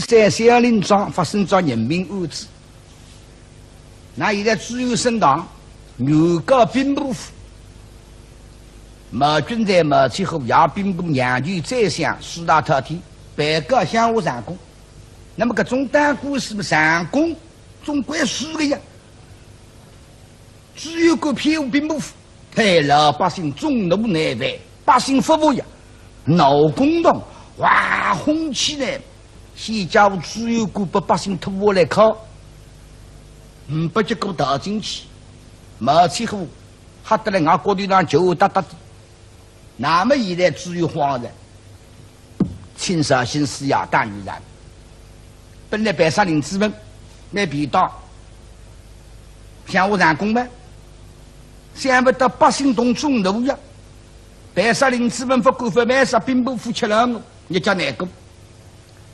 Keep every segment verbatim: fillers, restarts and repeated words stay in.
在小林庄发生着人命案子。那现在知县升堂，原告兵部府，毛俊才、毛七虎、杨兵部、杨局宰相四大太监，被告乡下长工。那么搿种打官司嘛，长工总归输个呀。知县官偏护兵部府， 害老百姓众怒难犯，百姓勿服呀，闹公堂，哗哄起来，先叫知县官拨百姓拖下来敲，呒不结果逃进去，毛七虎吓得来外角头浪叫搭搭的。那么现在知县慌了， 请绍兴师爷打圆场。本来办杀林子文蛮便当，乡下长工嘛，想不到百姓动众怒呀，办杀林子文勿管勿办杀，兵部府吃了我，日脚难过。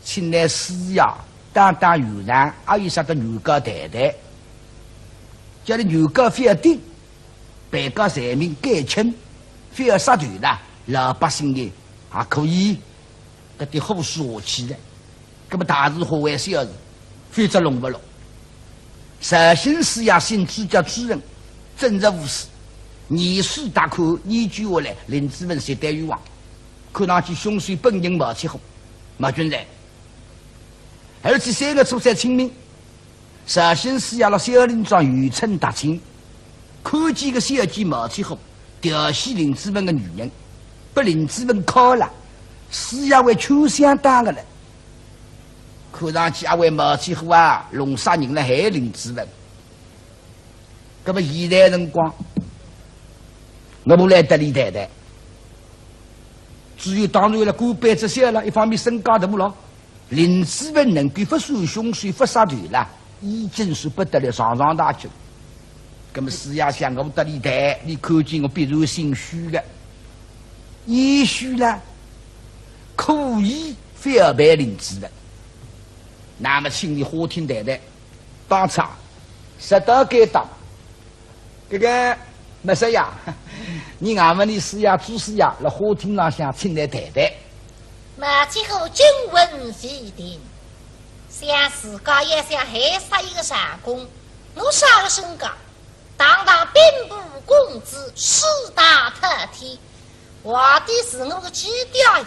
请来师爷打打圆场，还有啥个原告谈谈，叫伊原告覅顶，被告罪名减轻，覅杀头啦，老百姓呢还可以 搿点火势下去了，搿么大事化为小事，否则弄勿落。绍兴师爷姓朱叫朱仁，正直无私，严丝大看，研究下来，林子文绝对冤枉，看上去凶手本人毛七虎，毛俊才，而且三月初三清明， 绍兴师爷辣小林庄游春踏青，看见个小姐毛七虎调戏林子文个女人，拨林子文敲了，师爷还劝相打个了。看上去阿会毛七虎啊，弄杀人了害林子文。搿么现在辰光，我来搭伊谈谈。知县当然了，官拜之小了，一方面身价大了， 林子文能够勿算凶手勿杀头啦，已经是不得了，上上大吉。搿么师爷想我搭伊谈，伊看见我必然心虚个，也许啦，可以翻盘林子文。那么请伊花厅谈谈，当差，适当该当。 搿个毛少爷，你衙门里师爷、朱师爷辣花厅浪向请来谈谈。毛七虎惊魂未定，想自家要想害杀一个长工，我啥个身价？堂堂兵部公子，四大太监，皇帝是我个基调呀。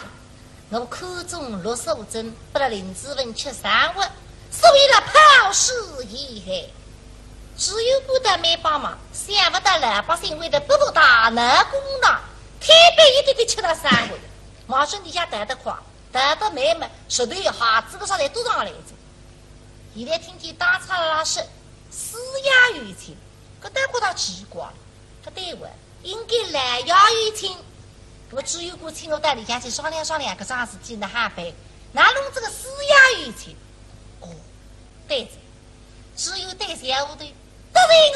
我看中陆素贞，拨了林子文吃生活，所以了抛尸遗骸。知县官倒蛮帮忙，想勿到老百姓为了不服大闹公堂，推扳一点点吃了生活。毛俊你想逃得快，逃得慢么，石头鞋子个啥侪堵上来着。现在听见当差拉说，师爷有请，搿倒觉得奇怪了。 勿对哇，应该老爷有请。搿么知县官请我到里向去商量商量搿桩事体哪哈办，哪弄这个师爷有请？哦，对哉，知县对小丫头，得罪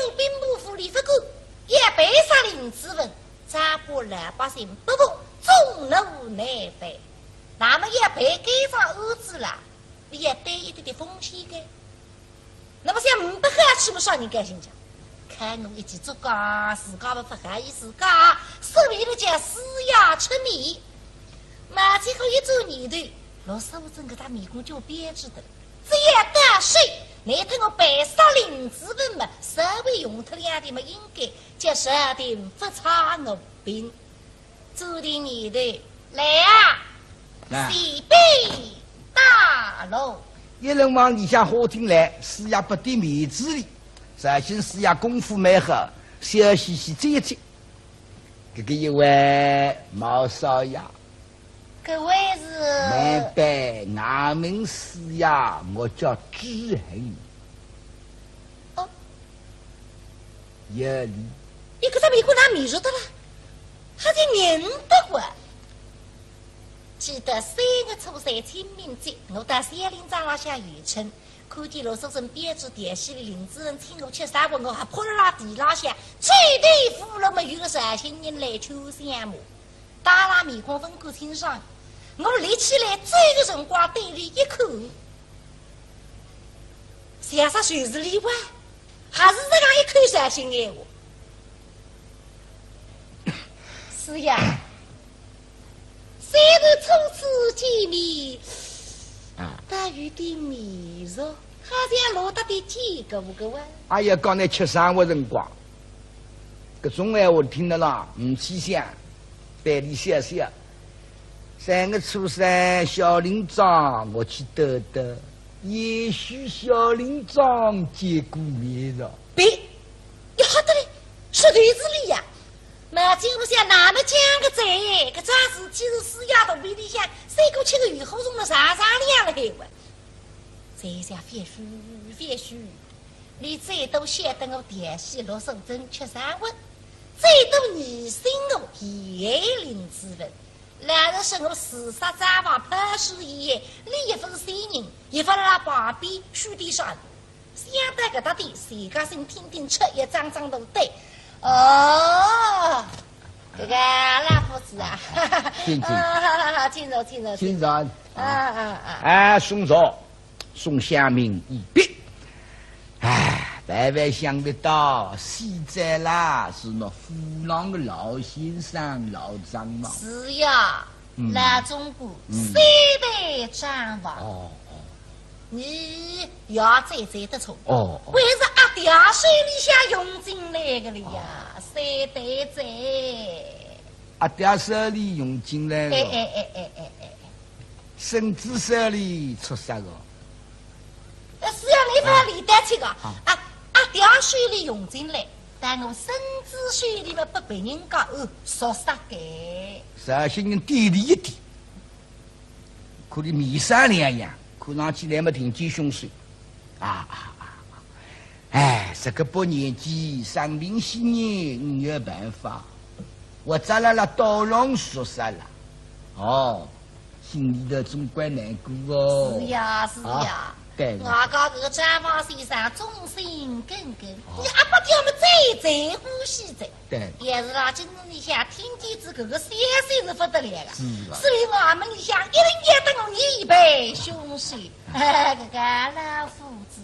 我兵部府里勿够，要办杀林子文，再把老百姓不服，众怒难犯。那么要办该桩案子啦，你要担一点点风险个。 那么想呒不好处么啥人高兴讲？看我一记竹杠，自家么勿好意思讲，所以了叫师爷出面。毛七虎一转念头，陆素贞搿张面孔就标致得了，只要到手，难脱我办杀林子文么，稍微用脱两钿么，应该叫朝廷勿差我兵。 做定念头，来啊，来。随便打喽。一人往里向花厅来，师爷拨点面子哩，绍兴师爷功夫蛮好，笑嘻嘻站起。搿个一位毛少爷，搿位是？慢板衙门师爷，我叫朱恒。哦， 有理。伊搿只面孔哪面熟得啦？还是认得我。记得三月初三清明节，我到小林庄浪向游春，看见陆素贞标致调戏林子文，请我吃生活，我还扑辣辣地浪向，追头扶牢么有个绍兴人来劝相骂。 当场面孔勿敢清爽，我立起来走个辰光对伊一看，像煞就是伊哇，还是搿样一口绍兴闲话。师爷，虽然初次见面，啊，倒有点面熟，好像落搭点见过个哇。阿爷讲倷吃生活辰光，搿种闲话听得啦，唔去想，对俚笑笑。三月初三，小林庄我去兜兜，也许小林庄见过面哉。别，要好得嘞，说对子哩呀。 毛金屋想那么讲个哉，搿桩事体是四爷肚皮里向三个吃个鱼火虫么上上梁了海哇。这下别说，别说，你最多晓得我调戏陆素贞吃生活，最多疑心我陷害林子文，老实说我自杀账房抛尸以后，你一分仙人，一分辣旁边虚点啥。 想到搿搭点，自家心听听出一张张大胆。哦，搿个老夫子啊，请，请。啊，请坐，请坐，请坐。啊，啊，啊。哎，送茶，送香茗一毕。哎，万万想不到，死者啦，是那府浪个老先生、老账房。是呀，嗯。老总管，嗯。三代账房。哦，哦。 你也猜猜得出，哦，哦。还是阿爹手里向用进来个哩呀，哦。三代哉。阿爹手里用进来个，哎，哎，哎，哎，哎，哎。孙子手里出杀个。呃，是啊，你勿要理得去个。啊。啊，阿爹手里用进来，但我孙子手里嘛，拨别人家，呃，说杀个。绍兴人点俚一点。 看俚面色两样，看上去来么定见凶手。啊，啊，啊，啊。哎，十个把年纪，生病死人，呒有办法。活着了啦，倒让说杀了。哦，心里头总归难过哦。是呀，是呀。啊，对。外加搿个账房先生忠心耿耿，哦。你阿伯爹么最最欢喜哉。 对。也是啦，今日里向听见仔搿个消息是勿得了个，是啊。所以衙门里向一定要等我严办凶手。哎，搿个老夫子。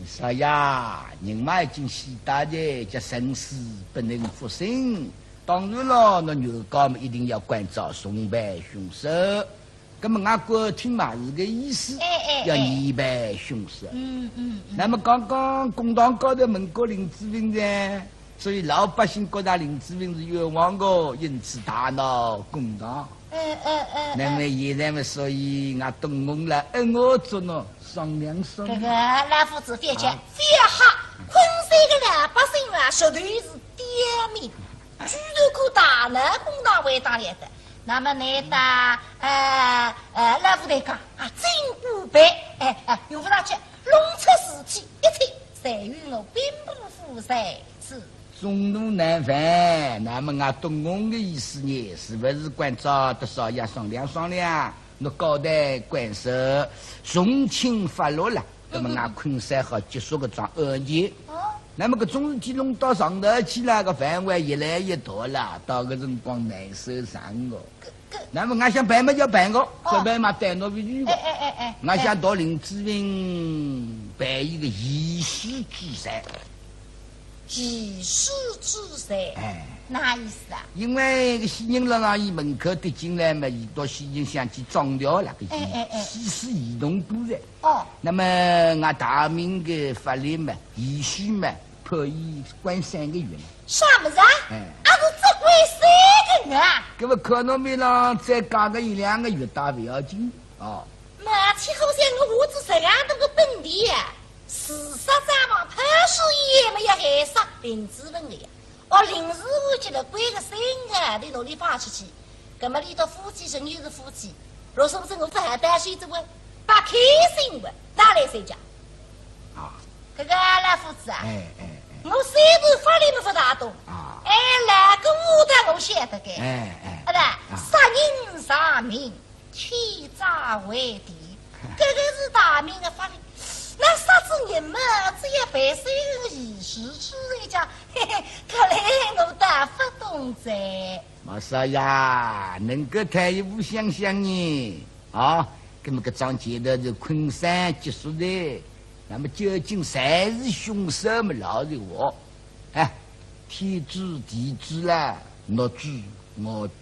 少爷，人嘛已经死脱哉，叫生死不能复生。当然了，倷原告嘛一定要关照重办凶手。 那么外国听嘛是个意思，哎，哎，要严办凶手。嗯，嗯，嗯。那么刚刚公堂高头问过林子文哉，所以老百姓觉得林子文是冤枉的，因此大闹公堂。哎，哎，哎，哎。那么现在嘛，所以我东翁了，恩我做喏，商量商量。搿个老夫子覅急，啊。覅吓，昆山的老百姓啊，绝对是刁民。 居然敢大闹公堂，为当来的。那么倷搭，呃，呃，老夫台讲，啊，尽管办，哎，哎，用勿着急，弄出事体，一切侪由我兵部夫人是。中途难返，那么我懂侬个意思呢，是勿是？关照搭少爷商量商量，拿高抬官手从轻发落了，那么我昆山好结束搿桩案件。哦。那么搿种事体弄到上头去了，搿范围越来越大了，到搿辰光难收场哦。搿，搿，那么我想办嘛就办个，哦。搿办嘛带侬回去个。哎，哎，哎，哎。我想到林子文办一个移尸之罪。 移尸之罪，哎。哪意思啊？因为个死人辣辣伊门口跌进来嘛，伊到死人想去装掉了，搿哎，哎，哎。死尸移动过来。哦。那么俺大明个法律嘛，移尸嘛，判伊关三个月嘛。啥物事啊？哎。啊，是只关三个月啊？搿么看侬面浪再加个一两个月倒勿要紧哦。 那岂好像我花仔实梗大个本钿啊，自杀账房判死也没有害杀林子文个呀。哦，临时我觉得关个三个，你拿伊放出去，葛么伊搭夫妻仍旧是夫妻，若是勿是我勿好担心这个，勿开心个，哪来三家？啊。搿个老夫子啊，哎，哎，哎。我虽然法律没法大懂，啊。哎，哪个我倒我晓得个。哎，哎，阿拉，啊。杀人偿命， 欠债还田，搿个是大明个法律。那杀仔人嘛，只要赔三个月，移尸之罪讲，嘿嘿，搿来我倒勿懂哉。毛少爷，能够退一步想想呢？啊，搿么搿桩前头是昆山结束的，那么究竟谁是凶手么？老实话，哎，天知地知啦，侬知我知。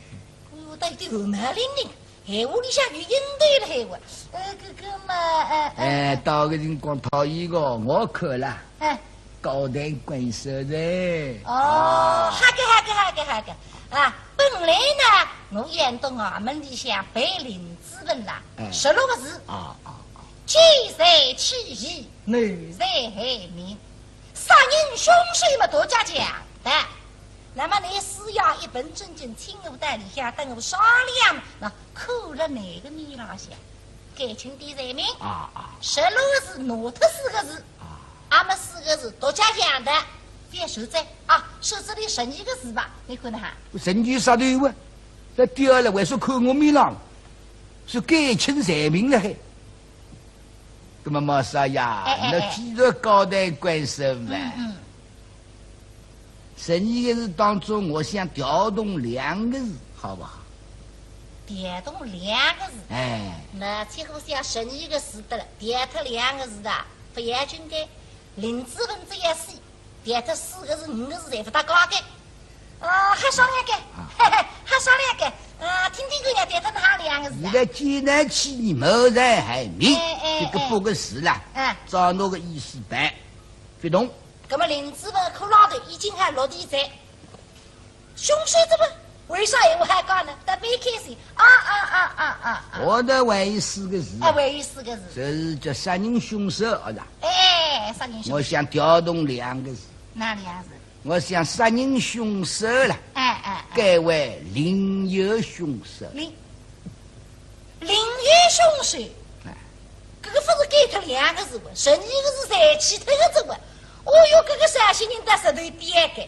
哎哟，倒有点汗毛凛凛。 闲话里向有应对了，闲话。呃，搿个嘛，呃，呃，哎，到个辰光讨伊个，我看了，哎。高抬官手哉。哦，啊。好个，好个，好个，好个。啊，本来呢，我演到衙门里向陪林子文啦，哎。十六个字。啊，啊，啊。既然起疑，难在害命。 杀人凶手么大家讲的。那么你是要一本正经请我到里向等我商量，那看了哪个面浪向，改轻点罪名。啊，啊。十六个字，拿脱四个字。啊。阿么四个字，大家讲的，覅收罪啊，收这里十二个字吧，你看哈。十二啥头啊？这第二了，为啥看我面浪？是改轻罪名了还？ 那么毛少爷，哎，哎，哎。那既然高抬官手嘛，嗯，嗯。十二个字当中，我想调动两个字，好不好？调动两个字？哎。那几乎像十二个字的了，调脱两个字的，勿要紧个。林子文只要死， 调脱四个字、五个字侪勿搭界个。哦，好商量个，啊。嘿嘿，好商量个。呃，听听看呀，调脱哪两个字啊？现在既然起疑，谋财害命，哎，哎，这个八个字啦，哎。照侬个意思办，勿动。葛么林子文骷髅头已经还落地哉，凶手怎么为啥闲话还讲呢？特别开心。啊，啊，啊，啊，啊，啊。我的还有四个字。啊，还有四个字。这是叫杀人凶手，啊，是吧？哎，杀人凶手。我想调动两个字。哪两个字？我想杀人凶手了，哎，哎，哎。改为另有凶手。另，另有凶手？哎。搿个勿是改脱两个字哇，十二个字侪去脱个字哇。哦哟，搿个绍兴人倒舌头刁个。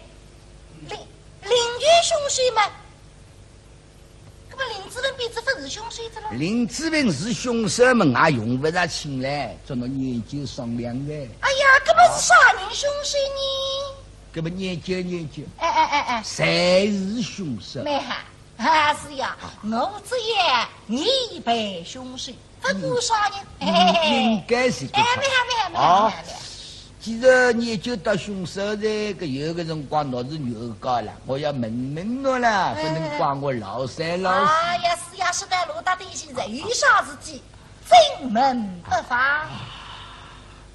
另，另有凶手嘛， 搿么林子文变仔勿是凶手哉咯？林子文是凶手嘛，也用勿着请来，做么研究商量个。哎呀，搿么是啥人凶手呢？搿么研究研究，哎，哎，哎，哎。谁是凶手？蛮好，啊，是呀，我只要疑犯凶手，勿管啥人，嗯，嘿嘿嘿。应该是搿种。哎，蛮好，蛮好，蛮好，哦。蛮好，蛮好。 既然研究到凶手哉，搿有个辰光侬是原告了，我要问问侬了，哎。勿能怪我老三老四。哎呀，是呀，是的，罗大弟现在有啥事体，尽问不妨。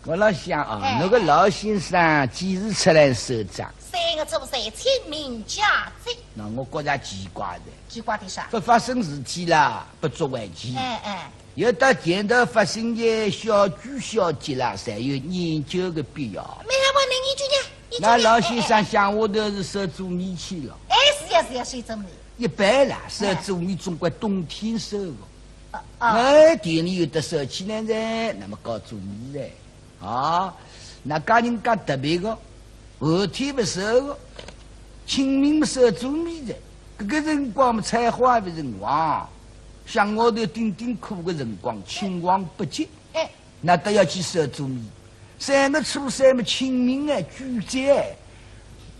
我老想啊，哎。侬个老先生几时出来收账？三月初三清明佳节。那我觉着奇怪的。奇怪的啥？勿发生事体啦，勿足为奇。哎，哎。 有到前头发生个小鬼小节啦，侪有研究个必要。没有，我能研究呢，研究呢。那老先生乡下头是收做米去了。哎，是呀，是呀，收做米。一般啦，收做米总归冬天收个。哦，哦。哎，田里有得收起来哉，那么搞做米哉。啊，那家人家特别个，后天勿收个，清明么收做米哉。搿个辰光么，采花勿成黄，乡下头顶顶苦个辰光，青黄不接。哎，那倒要去收做米。三月初三么，清明哎，举节哎，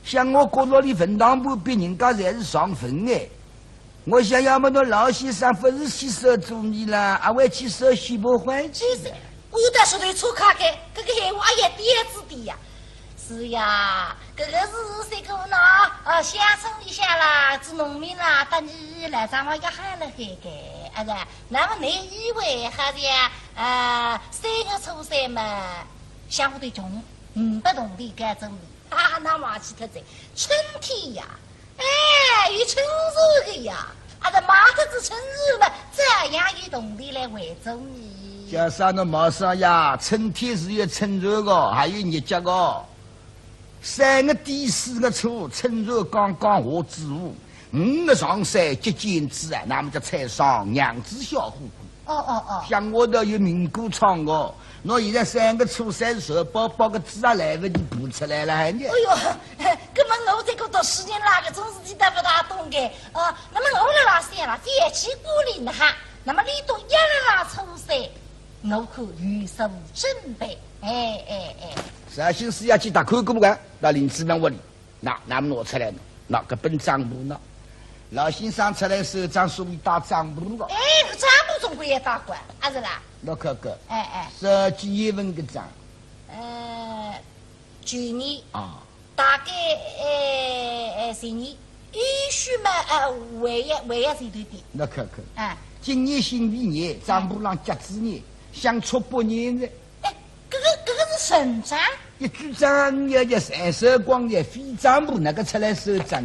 乡下角落里坟堂旁边，人家侪是上坟哎。 我想要么倷老先生勿是去收做米啦，阿会去收西北欢喜。就是，我有点舌头错开个，搿个闲话阿也点子的呀。是呀，搿个是啥个呢？啊，乡村里向啦，做农民啦，搭你来张望要喊了海个，啊是，那么你以为好像，呃，三月初三嘛，乡下头穷，呒不铜钿该种米，啊，那么去脱哉，春天呀， 哎，有春蚕个呀，阿拉卖脱仔春蚕嘛，照样有铜钿来还做米。叫啥倷马上呀，春天是有春蚕个，还有日脚个。三月底四月初，春蚕刚刚下子窝，五月上山结茧子啊，那么叫采桑，娘子笑呼呼。 哦，哦，哦。乡下头有民歌唱个，倷现在三月初三瘦包包个子啊，来勿及爬出来了，还呢？哎哟，搿么我这个读书人啦，搿种事体倒勿大懂个。哦，那么我辣辣想了，天气过冷了哈，那么你都要辣辣初三，我可有所准备。哎，哎，哎。绍兴师爷去踏看过个，到林子文屋里。 喏，那么拿出来喏，喏，搿本账簿喏，老先生出来收账，所以带账簿个。哎，搿账簿总归要带个，阿是啦？喏，看看，哎，哎。十几月份个账？呃，去年，啊。大概，哎，哎，前年，也许嘛，呃，还要，还要前头点。喏，看看，哎。今年辛未年，账簿浪甲子年，相差八年哉。 哎，搿个，搿个是存账？一句账要叫三手光的非账簿，哪个出来收账？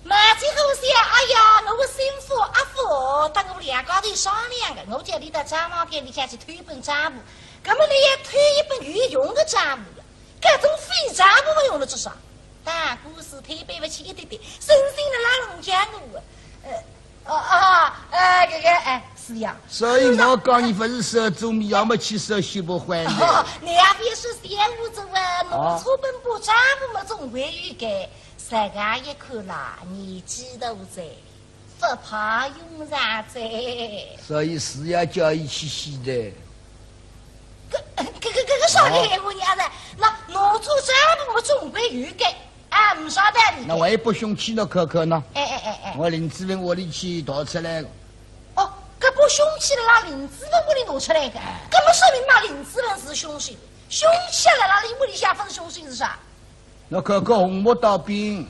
马金虎想，哎呀，我个心腹阿福，搭我两家头商量个，我叫伊到账房间里向去偷一本账簿，搿么伊要偷一本有用个账簿了，搿种废账簿么用得着啥？打官司推扳勿起一点点，省心了拉拢江湖啊。呃， 哦，哦，呃，搿个，哎，是呀。所以我讲，倷勿是收做米，要么去收西北欢喜。哦，倷也覅说闲话哉啊，哦。倷初本簿账簿么总归有个，实梗一看啦，年纪大哉，勿派用场哉。所以是要叫伊去洗的。搿，搿，搿，搿个啥个闲话呀？哦。那拿错账簿么总归有个。 啊，呒啥道理。那万一拨凶器呢，可可呢？哎，哎，哎，哎。我林子文屋里去盗出来个。哦，搿把凶器辣辣林子文屋里拿出来个，哎。搿么说明嘛，林子文是凶手。凶器辣辣伊屋里向，勿是凶手是啥？那可可红木刀柄，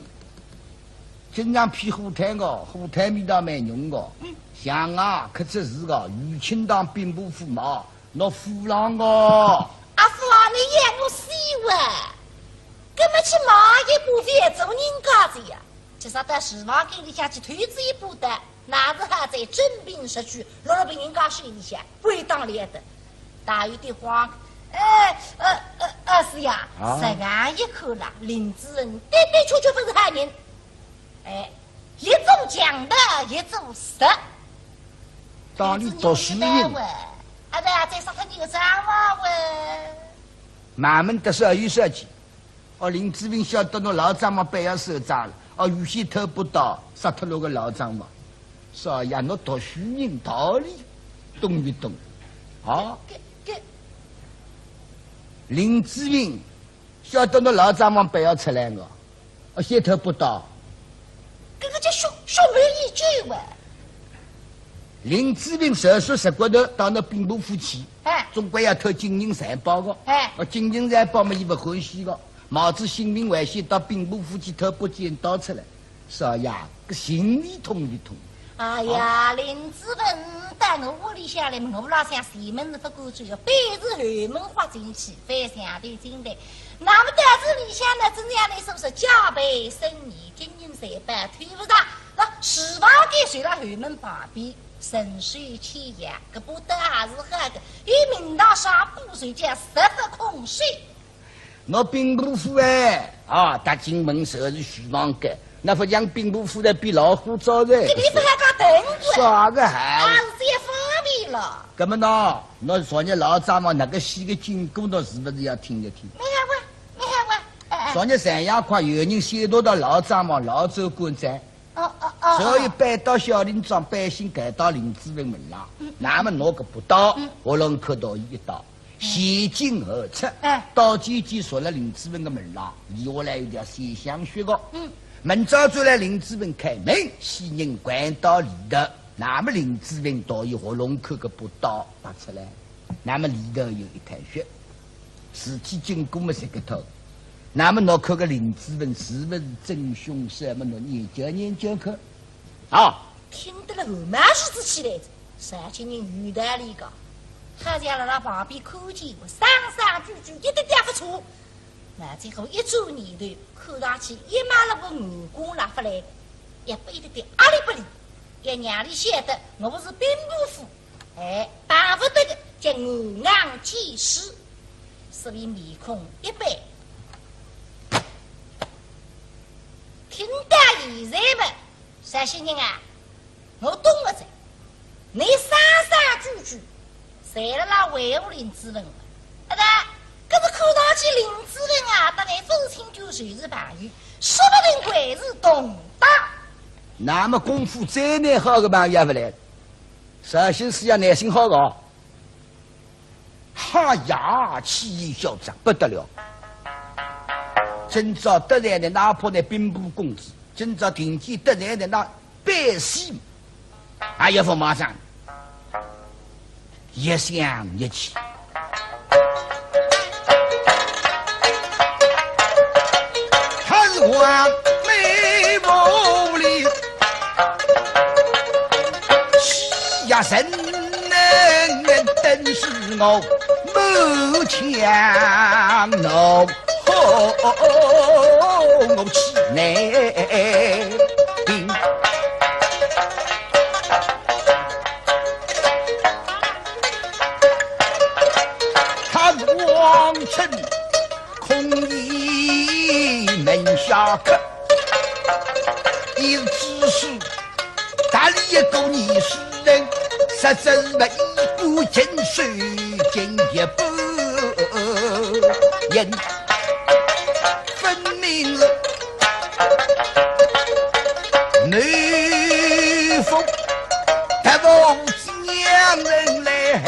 经常劈火炭个，火炭味道蛮浓个。嗯。像啊，刻出字个，余庆堂兵部府嘛。 拿夫郎哦。阿福啊，倷要我死哇？搿么去买一把饭做人家子呀？今朝到书房间里向去偷仔一把的，那是好在真凭实据，落了别人家手里向，归当了得。大有点慌。哎，呃，呃，呃，是呀，啊。实梗一看啦，林子文的的确确勿是好人。哎，一做强盗，一做贼。当你读书人。啊，对啊，再杀脱倷个账房喂。慢慢的说，有说起。哦，林子文晓得倷老账房板要收账了。哦，预先偷把刀，杀脱倷个老账房。少爷，倷读书人道理懂勿懂？啊？搿，搿，林子文 晓得倷老账房板要出来个，哦，先偷把刀。搿个叫血，血满衣袖啊。林子文手术室骨头到倷兵部府去，哎。总归要偷金银财宝个。哎。哦，金银财宝嘛，伊勿欢喜个，冒仔性命危险到兵部府去偷把尖刀出来。 少爷，搿心里痛勿痛？哎呀，啊。林子文到我屋里向来，我老想前门是勿敢走个，反是后门豁进去，翻墙头进来。那么到仔里向呢，真像倷所说，戒备森严，金银财宝偷勿着。那书房间就辣后门旁边，顺手牵羊，搿把刀还是好个，有名堂上把手，叫十勿空手。 倷兵部府哎，啊，踏进门就是书房间，倷勿像兵部府的比老虎灶的。搿地方还讲等过。啥个还？啊，是也方便了。搿么喏，倷昨日老账房哪个死个经过，倷是勿是要听一听？没有啊，没有啊。昨日三夜快有人先拿到老账房老州官哉，哦，哦，哦，所以搬到小林庄，百姓赶到林子文门浪，嗯。那么拿个朴刀，嗯。喉咙口刀一刀，嗯。前进后出，哎。刀尖尖戳了林子文个门浪，留下来一条鲜香血个。嗯。明朝转来林子文开门，死人掼到里头，那么林子文倒有喉咙口个朴刀拔出来。 那么里头有一滩血，事体经过么是个透。那么侬看个林子文是勿是真凶手？么侬研究研究看。啊，听得了汗毛竖仔起来哉，绍兴人有道理个，好像辣辣旁边看见，声声句句一点点勿错。那最后一转念头，看上去一马路个眼光拉勿来，也拨一点点压力拨伊，也让伊晓得我是兵部府 哎，巴勿得个叫我硬见识，所以面孔一板。听到现在么，绍兴人啊，我懂了哉。你声声句句，侪辣辣维护林子文嘛。啊，搿是看上去林子文啊，搭你勿是亲眷就是朋友，说不定还是同党。那么功夫再难好个朋友也勿来。 绍兴师爷耐心好个哦。哈呀，气焰嚣张不得了。今朝得罪的哪怕那兵部公子，今朝听见得罪的那百姓，还要勿马上，一想一气。 他是黄眉毛里欺压人，等是我满腔怒火我气内定。 他是王臣孔乙门下客，一直是大理一个艺术人，实则是一个禽兽，进一步人分明是奴仆，特务 娘人来害，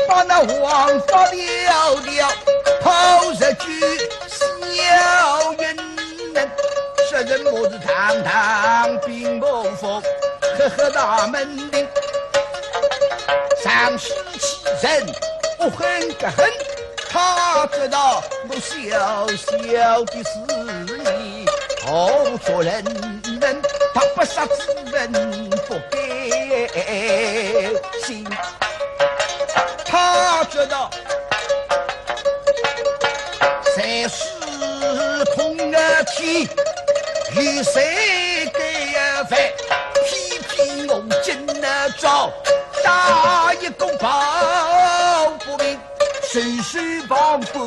把那王法条条抛出去，小人人，说人我是堂堂兵部府，赫赫大门庭，上书其人，恶狠个很。 他知道我小小的事意，何足忍忍，他不杀之恩不该心。他知道谁是通天，与谁该犯，偏偏我今朝打一个抱不平。 谁是旁观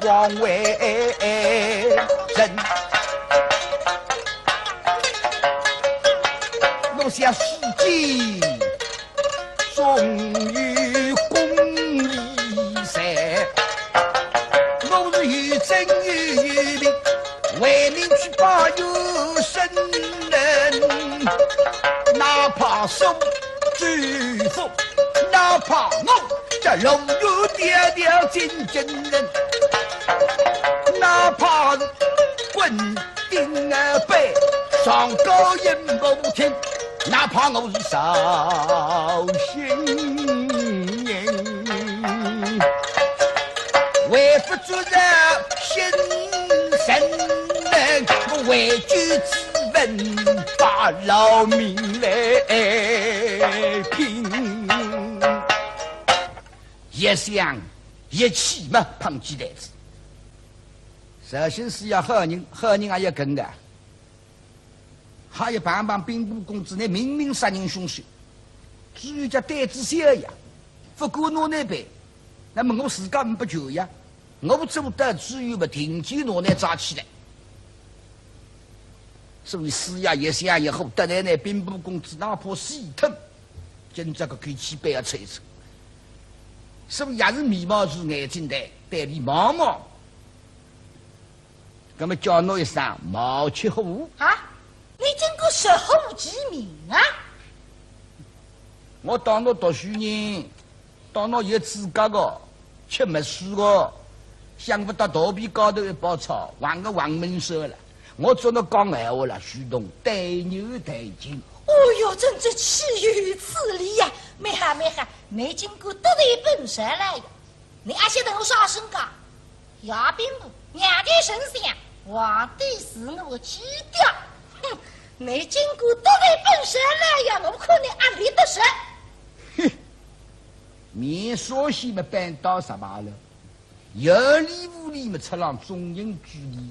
王为人？我想世间总有公义在，我是有真有名，为民去把有生人，哪怕受祝福，哪怕我 这龙游貂貂进京人，哪怕是滚钉儿背，上高音不听，哪怕我是绍兴人，为父做人心神人，我为救子文把老命来拼。 一想一气嘛，碰起担子。绍兴师爷好人，好人也要跟个，还要碰碰兵部公子，你明明杀人凶手，至于叫担子小呀，不过拿你办，那么我自家呒不救呀，我做得只有么定期拿你抓起来。所以师爷一想一后，得来那兵部公子哪怕死脱，今朝搿口气板要抽一抽。是勿是也是眉毛竖眼睛个，对俚望望？搿么叫倷一声毛七虎。啊？倷竟敢直呼其名啊？我当倷读书人，当倷有资格个，吃墨水个，想勿到肚皮高头一包草，横个横门首了。我做倷讲闲话了，许东对牛弹琴。哦哟，真正岂有此理呀！蛮好蛮好，倷竟敢得罪本少爷呀！ 倷阿晓得我啥身价？爷兵部，娘的丞相，皇帝是我基调。哼，倷竟敢得罪本少爷呀，我看倷阿立得住。哼，面说些么板到啥罢了，有理无理么出浪众人之里，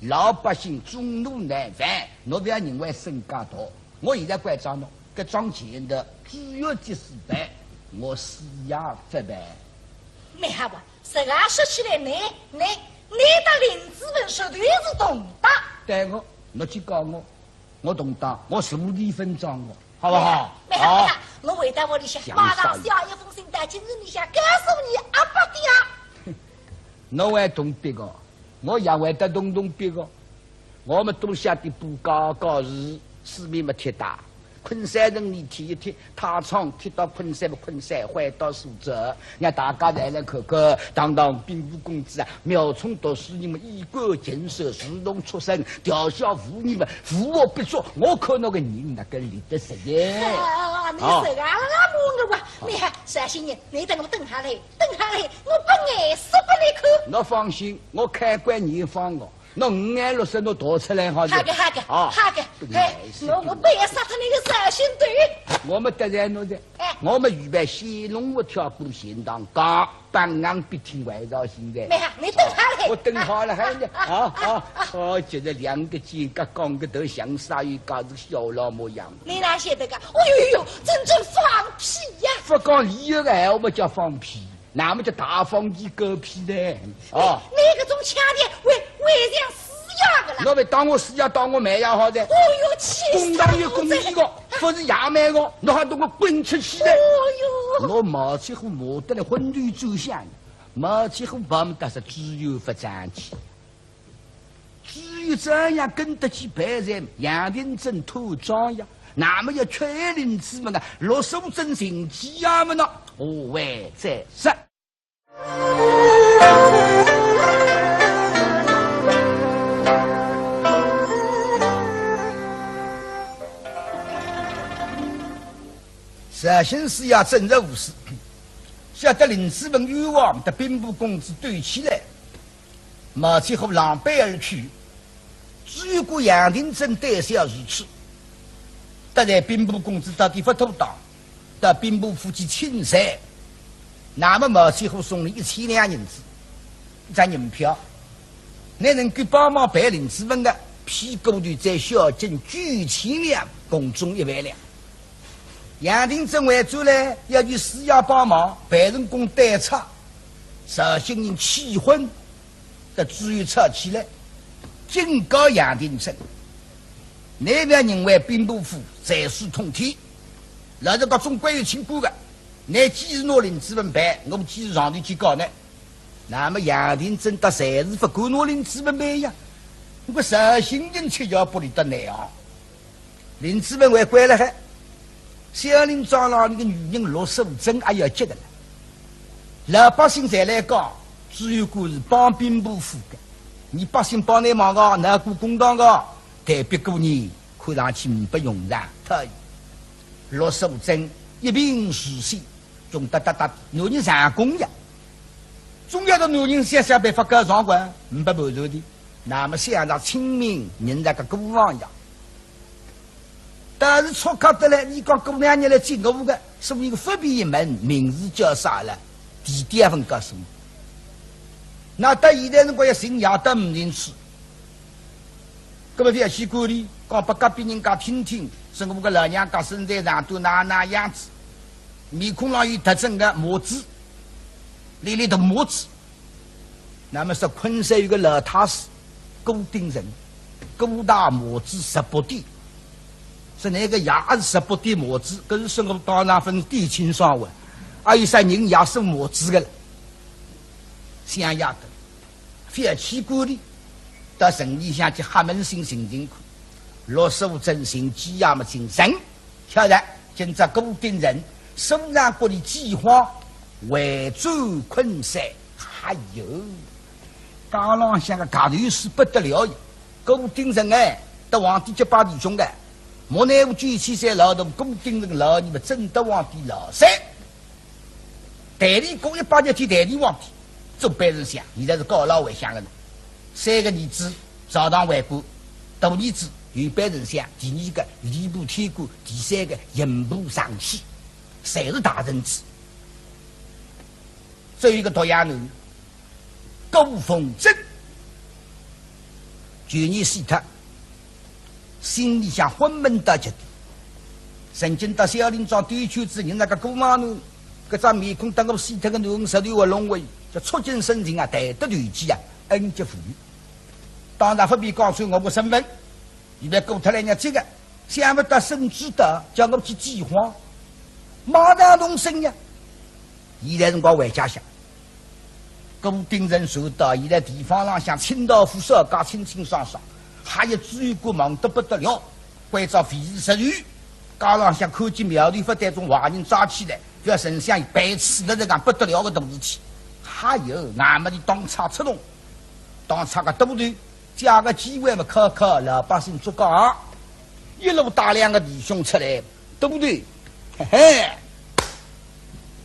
老百姓众怒难犯，倷勿要认为身价大。 我现在关照倷，搿桩钱的主要指使办，我师爷勿办。蛮好啊，实梗说起来，倷，倷，倷搭林子文绝对是同党。对个，倷去告我，我同党，我坐地分赃个，好勿好？蛮好，蛮好，好。我回到屋里向，马上写一封信到京城里向，告诉倷阿伯爹。倷还同党个？ 我也会得同同别个。我们都晓得不搞搞事，四面么贴大，昆山城里贴一贴，太仓贴到昆山么昆山，回到苏州，让大家侪来看看，堂堂兵部公子啊，冒充读书人么衣冠禽兽，自动出身，调笑妇女么无恶不作，我看倷个人哪个立得直耶？啊，倷实梗啦，骂我啊！倷看，绍兴人，倷等我等下来，等下来，我拨颜色拨倷看。倷放心，我开关严防个。 倷五颜六色倷逃出来好哉。好个，好个，啊，好个。哎，我，我不要杀脱倷个绍兴头。我们得罪倷哉，哎。我们预备先弄我跳过钱塘江，板硬笔挺外造型的。蛮好，倷等好嘞。我等好了，还有呢，啊，啊，啊，啊。哦，就是两个肩胛，讲个头像啥有家子小老模样。倷哪晓得个？哦哟哟，真正放屁呀！不讲理由个闲话，叫放屁。 那么叫大放其狗屁呢？哦。倷，倷搿种腔调，还，还像师爷个啦。倷勿当我师爷，当我妹也好哉。哦哟，气死我哉！公堂有公义个，勿是爷妹个，倷还同我滚出去哉！哦哟。倷毛七虎骂得来昏头转向，毛七虎碰着是只有勿争气。 只有这样跟得起别人，杨廷珍拖庄呀，那么要劝林子文啊，罗素贞进京衙门呢，何谓这事？绍兴师爷正直无私，晓得林子文冤枉，搭兵部公子对起来。 毛七虎狼狈而去，只有个杨廷珍胆小如鼠，得罪兵部公子到底勿妥当，到兵部府去请罪。那么毛七虎送倷一千两银子，一张银票，倷能够帮忙办林子文个，屁股头再孝敬九千两，共总一万两。杨廷珍回转来，要求师爷帮忙，办成功对簿，绍兴人气昏， 得主意吵起来，警告杨廷珍，倷覅认为兵部府才疏通天，老实讲总归有清官个，倷既是拿林子文办，我既是上头去告倷。那么杨廷珍搭侪是勿敢拿林子文办呀，我绍兴人吃要不离得难啊。 林子文还关了海，小林庄浪里个女人罗素贞也要急个了。老百姓侪来讲，知县官是帮兵部府个，倷百姓帮倷忙个，拿过公堂个，代表个人看上去呒不用场，讨厌。罗素贞一贫如洗，穷得搭搭，男人上供呀。总要个男人想想办法告状个，呒不盘缠的。 那么想着清明，人家个过房呀。但是促狭得来，倷讲过两日来接我个，所以个勿便一问，名字叫啥了，地点也勿告诉我。那到现在辰光要寻也到呒寻处，搿么覅去管俚，讲拨隔壁人家听听，说我个老娘家身材长短哪哪样子，面孔浪有特征个麻子，立立大麻子。 那么说昆山有个老太师，顾鼎臣，顾大麻子十八点。说倷个爷也是十八点麻子，搿是说我当场分点清爽哇。阿有啥人也是麻子个了。想也对，覅去管俚，到城里向去瞎问声寻寻看，陆素贞寻几夜么寻寻，晓得今朝顾鼎臣，苏常国里饥荒，回转昆山。哎哟，街浪向个轧头势不得了呀！顾鼎臣哎，搭皇帝结拜弟兄个，莫奈何九千岁老大，顾鼎臣老二么正搭皇帝老三。 代理过一百日天代理皇帝，做班丞相，现在是告老还乡个呢。三个儿子朝堂为官，大儿子有班丞相，第二个吏部天官，第三个刑部尚书，侪是大臣子。只有一个独养囡，顾凤珍，旧年死脱， 心里向昏闷到极点。曾经到小林庄兜圈子，人家个姑妈呢，搿张面孔搭我死脱个囡儿实头活龙威，叫触景生情啊，谈得投机啊，恩结父女。当然勿便讲出我个身份，现在过脱来日子个，想勿到沈知道叫我去饥荒，马上动身呀。现在辰光回家乡， 顾鼎臣说道，现在地方浪向清道夫少介清清爽爽，还有知县官忙得不得了，关照费事十万，街浪向看见苗头勿对，种坏人抓起来，覅丞相一板子，搿是讲不得了个大事体。还有，俺们的当差出动，当差个都头，借个机会嘛，考考老百姓作梗，一路带两个弟兄出来，都头，嘿嘿。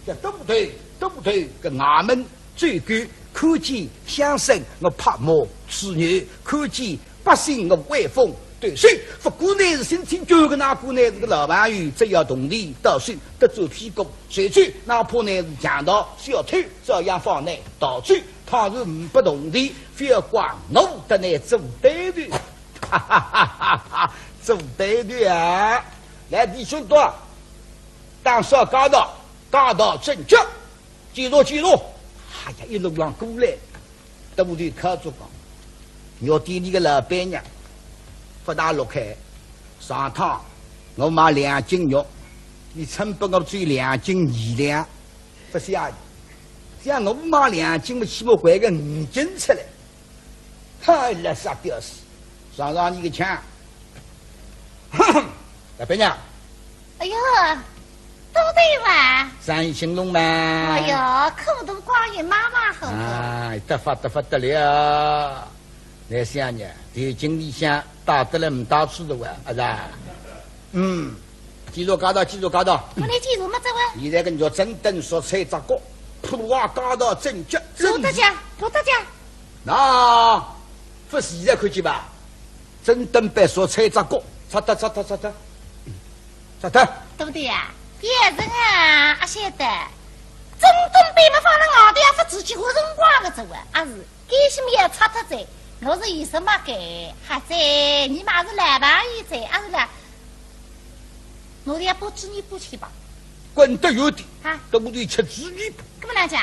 叫都头，都头，搿衙门最高，看见乡绅我拍马吹牛，看见百姓我威风。对，谁不过乃是心情旧个，那个乃是个老朋友，只要铜钿到手，得做屁股，谁去哪怕乃是强盗小偷，照样放乃逃走。倘若呒不铜钿，覅怪我搭乃做对头。哈哈哈哈哈，做对头啊！来，弟兄多， 打扫街道，街道整洁，记住，记住。哎呀，一路浪过来，都得靠着讲。肉店里个老板娘勿大落开，上趟我买两斤肉，伊称拨我只有两斤二两，勿是啊？像我买两斤嘛，起码还个五斤出来。 嗨，垃圾屌丝，尝尝你个枪。哼哼，老板娘。哎哟，都对哇？生意兴隆嘛？哎哟，苦度光也妈妈好过。哎，得法得法得了。来想呢，头颈里向打得来没打出的哇，啊是啊？嗯，记住街道，记住街道。我来记住么这位？现在个肉整顿熟菜只角，铺啊街道整洁，整洁。罗大家，罗大家。 那，勿是现在看见吧？真等般说吹只角，擦脱，擦脱，擦脱，擦脱。对不对呀？别人啊，阿晓得，真等般么放了外头也勿知几化辰光个这位，阿是，该些么要擦脱哉，我是有什么个？还在，你嘛是老朋友哉，阿是啦？我也不知你不去吧。滚得远点，啊？都不对，吃猪肉。怎么来讲？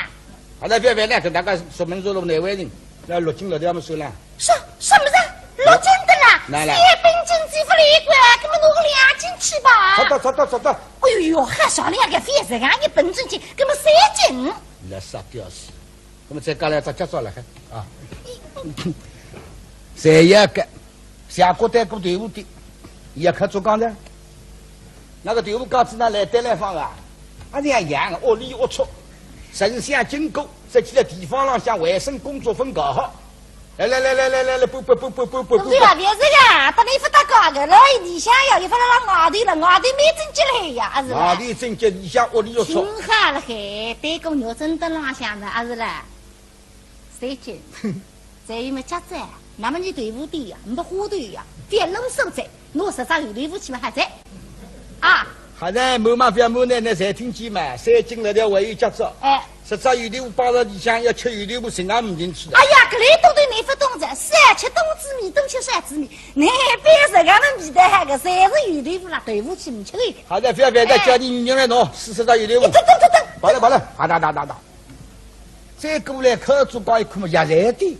阿拉覅烦了，搿大家熟门熟路难为情，那落进来的要么算了。什，什么人？落进的啦？哪来？三本经济勿来一关，搿么拿个两斤去吧。好的，好的，好的。哎哟，还少了个覅实梗，一本正经，搿么三斤。那啥屌丝，那么再加来只脚爪了还啊？谁也敢。 下锅带过豆腐的，也可做讲的。那个豆腐干子呢，来得来放啊，啊，这样养，恶里恶出，丞相经过，这几个地方浪向卫生工作分搞好。来来来来来来来，不不不不不不不不。对啊，别这个，等你不打搞个，老一里向呀，又不能让外头了，外头没正经了呀，啊是吧？外头正经，里向恶里恶出。挺好了嘿，对过肉真的浪向的，啊是啦。 三斤，再有么加子，那么你豆腐店呀，没花头呀，覅弄手哉，拿十只油豆腐去嘛还在。啊，还在满嘛覅满呢，那侪听见嘛，三斤了条还有加子。哎。十只油豆腐摆到里向，要吃油豆腐，心也没进去。哎呀，搿里多对你不懂哉，少吃冬至面，多吃少子面，你别这个么味道哈，搿侪是油豆腐啦，豆腐去没吃的。好的，覅覅，再叫你女人来弄，四十只油豆腐。等等等等，跑了跑了，啊哒哒哒哒。 再过来，靠左搞一看嘛，药材店，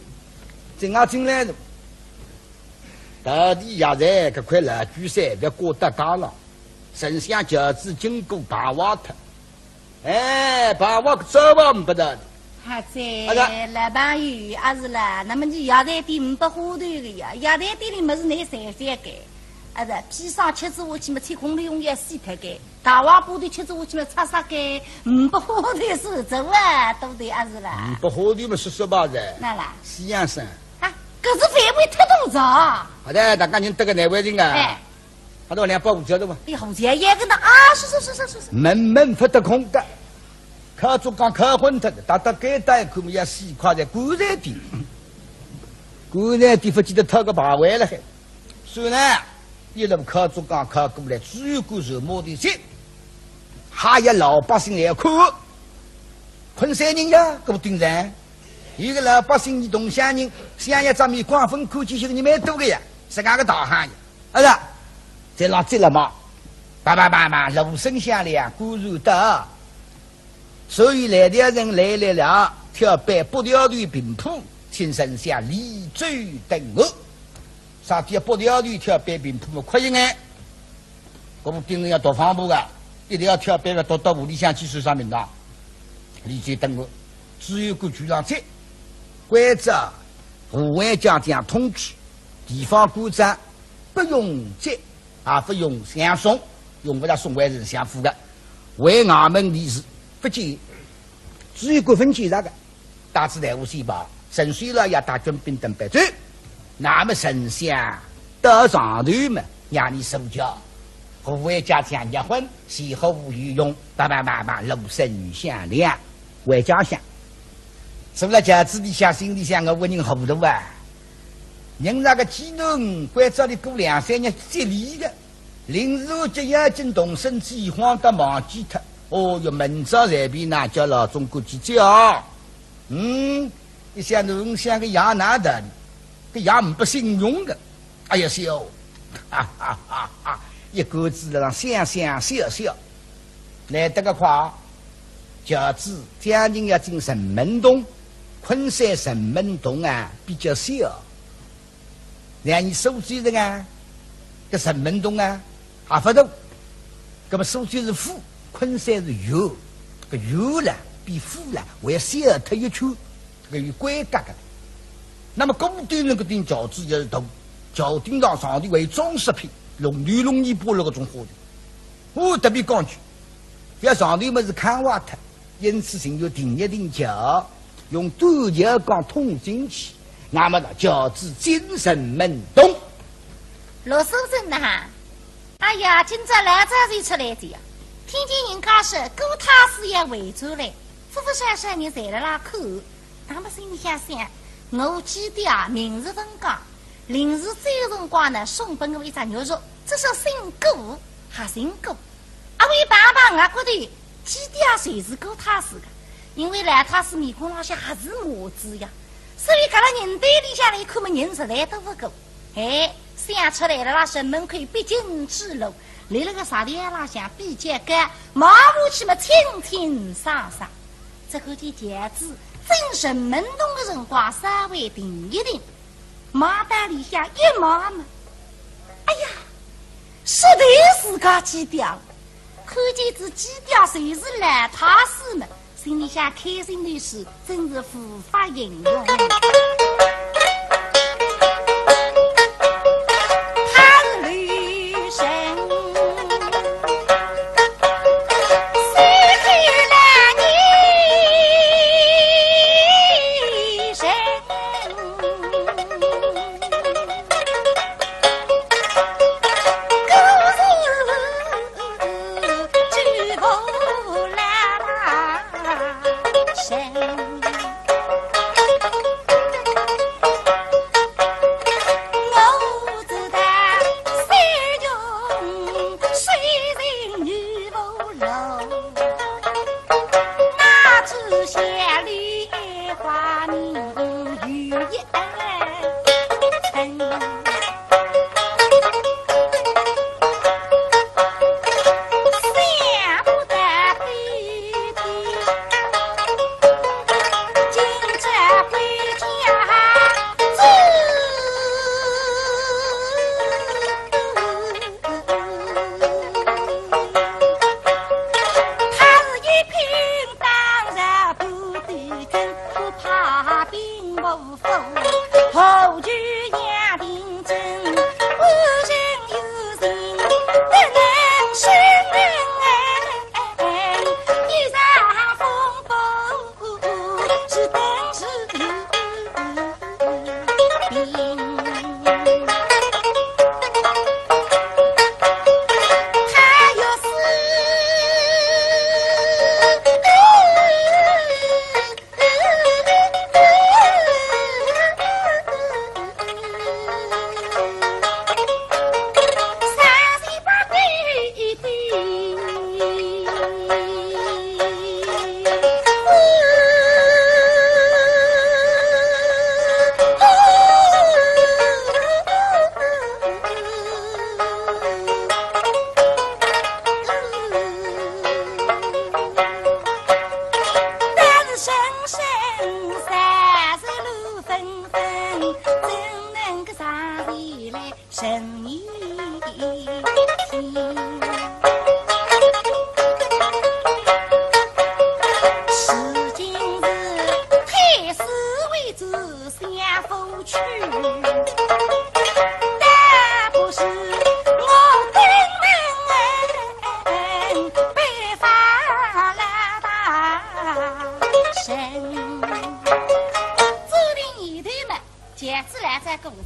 正啊进来了。到底药材搿块老鬼山覅挂到街浪，丞相轿子经过碰坏脱。哎，把我个招吧，没不得。阿姐，啊，老朋友，阿是啦，那么你药材店没不花头的呀？药材店里么是你才才个，啊是，披萨吃子下去么，吃空了用药死脱个，大黄瓜头吃子下去么，擦擦个，没不花头是这啊，对不对？阿是啦？没不花头么，说说吧噻。那啦？西洋参。啊，可是范围太多了。好的，大家人得个难为情啊。哎。 他说两百五角的嘛。哎，好像也跟他啊，是是是是是是。门门不得空的，靠竹杠靠昏脱的，大大概带口么要四块在棺材底，棺材底不记得讨个牌位了还。算了，一路靠竹杠靠过来，只有个是没得事，还有老百姓来看，昆山人呀，给我盯人。 有个老百姓，你同乡人，想要咱们光分看见些个人蛮多个呀，是俺个大行业，啊是啊，在那接了嘛，叭叭叭叭，锣声响了，果然到。所以来的人来来了，挑班八条队平铺，请丞相立酒等候。啥叫八条队挑班平铺嘛？快一眼。 搿部兵人要读方部个，一定要挑班个读到屋里向去算啥名堂。立酒等候，只有个局长在，关照护卫将将通知，地方官长不用接，也不用相送，用勿着送回丞相府个，回衙门里是不见，只有个分见着个。 带仔队伍先跑，陈水老爷带军兵等备走。那么丞相到上头嘛，让你坐轿。护卫家将结婚，前后无有用，叭叭叭叭，锣声响亮，回家乡。坐了轿子里向，心里想，我个人糊涂啊！人那个技能，关照里过两三日接力个，临时接要紧动身，饥荒得忘记脱。哦哟，明朝随便哪叫老总管去接啊！ 嗯，一想侬想个爷哪得哩，个爷唔不信用个。哎呀，笑，哈哈哈哈！一个子上想想笑笑，来得个快，轿子将近要进城门洞，昆山城门洞啊比较小。 让你苏州人啊，搿城门洞啊，还勿大。搿么苏州是府，昆山是县，搿县啦比府啦还要小脱一圈，搿有规格个。那么古代人搿顶轿子也是大，轿顶上上头还有装饰品，龙头龙尾摆了搿种花头。我特别讲究，覅上头么是看坏脱。 因此，寻有停一停轿，用短轿杠通进去，那么呢，轿子进城门洞。罗素贞呐，哎呀，今朝老早就出来的呀，听见人家说顾太师要回转来，服服帖帖人侪辣辣看，那么心里想想，我记得啊，明日分讲，临时走辰光呢，送拨我一只玉镯，这是新姑，还新姑。 阿会碰碰额骨头，记得啊，就是顾太师个，因为老太师面孔浪向还是麻子呀，所以搿个人堆里向来看么人实在多勿过。哎，想出来了啦，城门口必经之路，立了个石台浪向比较高，望下去么清清爽爽。只看见轿子进城门洞的辰光稍微停一停， 望到里向一望嘛，哎呀，实在是个鸡爹，看见仔鸡爹就是老太师嘛，心里向开心的是真是无法形容。他是刘神。人一天。如今是太师为主相府去，但不是我登门拜访了大人。注定一对门。 轿子来再过去，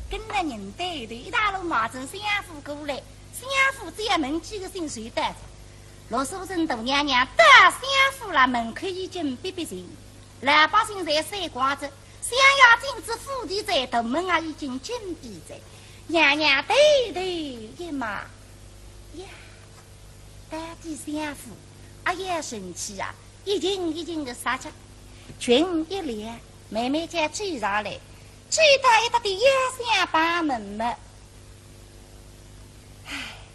跟着人带队一大路望准相府过来，相府只要问几个姓谁到哉。陆素贞大娘娘到相府了，门口已经逼逼人，老百姓侪散光哉，想要进仔府里哉，大门啊已经紧闭哉。娘娘抬头一望，呀， 到底相府，哎呀，神气啊！一群一群的杀着，裙一撩，慢慢叫追上来，追到一搭的腰厢旁门么。唉，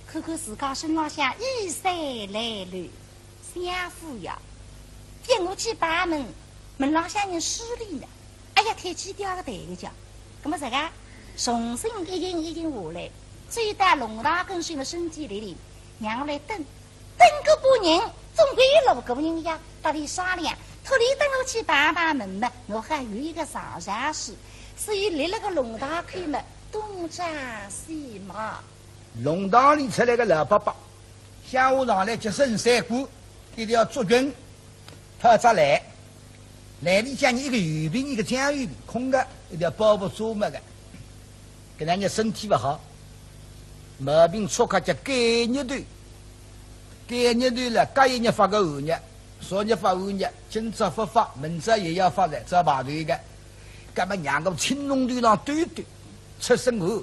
看看自家身浪向衣衫褴褛，相府呀，踮下去旁门，门浪向人势利呢。 哎呀，天气掉个台个叫，葛么这个重新一进一进下来，走到弄堂跟前么身体立立，让我来等，等个把人，总归有路过人呀，搭俚商量，托俚等我去碰碰门嘛，我还有一个上上书，所以立了个弄堂口嘛，东张西望。 弄堂里出来个老伯伯，乡下上来接生三官，一条竹裙，套只篮，篮里向一个油瓶，一个酱油瓶，空个，一条包袱遮没个。搿两日身体勿好，毛病初克叫肝热头，肝热头了，隔一日发个寒热，昨日发寒热，今朝发发，明朝也要发了，只要排队个。葛么让我青龙头上兜兜，出身寒。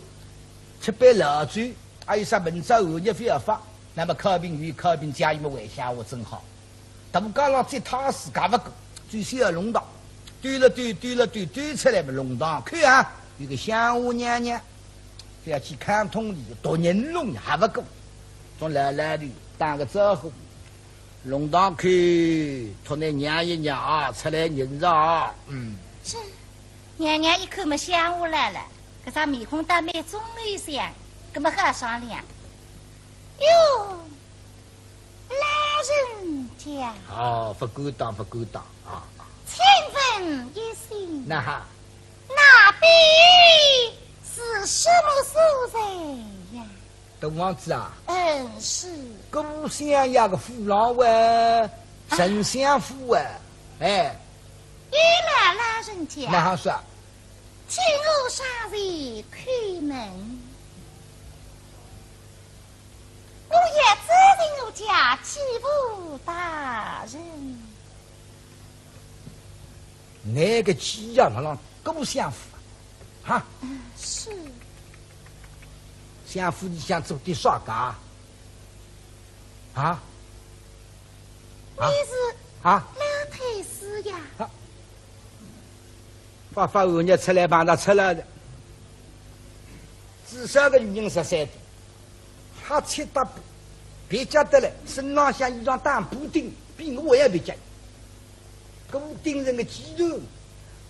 吃杯老酒，还有啥明朝寒热覅发，那么靠瓶有靠瓶，家里么回乡下正好。大街浪再踏自家勿过，最小弄堂，兜了兜，兜了兜，兜出来么弄堂口啊，有个乡下娘娘，覅去看通俚，大人弄也勿过，从老老头打个招呼，弄堂口，托倷让一让啊，出来认识啊，嗯。是，娘娘一看么乡下来了。 搿张面孔倒蛮忠厚相，葛么好商量。哟，老人家。哦，勿敢当，勿敢当啊。请问一声，那哈。那边是什么所在呀？大房子啊？嗯，是。搿相爷个府浪喂，啊。丞相府喂，哎。有了，老人家。那哈说。 请我上前叩门。我也走进我家继父大人。倷个继爷么浪顾相府啊？哈？嗯，是。相府里向做点啥个啊？啊？啊？你是啊？老太师呀。啊？ 发发寒热出来碰着出来的。至少个女人十三岁，瞎七搭八，蹩脚得来，身浪向衣裳打补丁，比我还要蹩脚。顾鼎臣个继囡，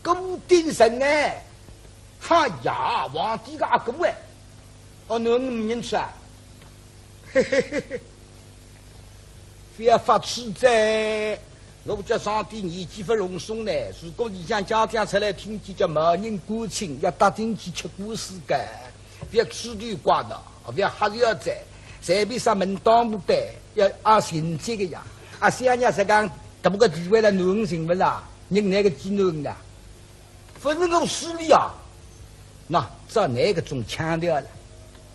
顾鼎臣哎，哈呀，皇帝个阿哥哎，哦，囡儿没认出啊？嘿嘿嘿嘿。 覅发痴哉，我叫上帝年纪勿隆松呢。如果里向家长出来听见叫冒认官亲，要搭进去吃官司个。覅痴头怪脑，覅瞎聊哉，随便啥门当户对，要按情节个呀。啊，相爷实梗大个地位了，囡儿寻勿啦？认倷个继囡啦？ 勿是我势利啊，那照倷搿种腔调了，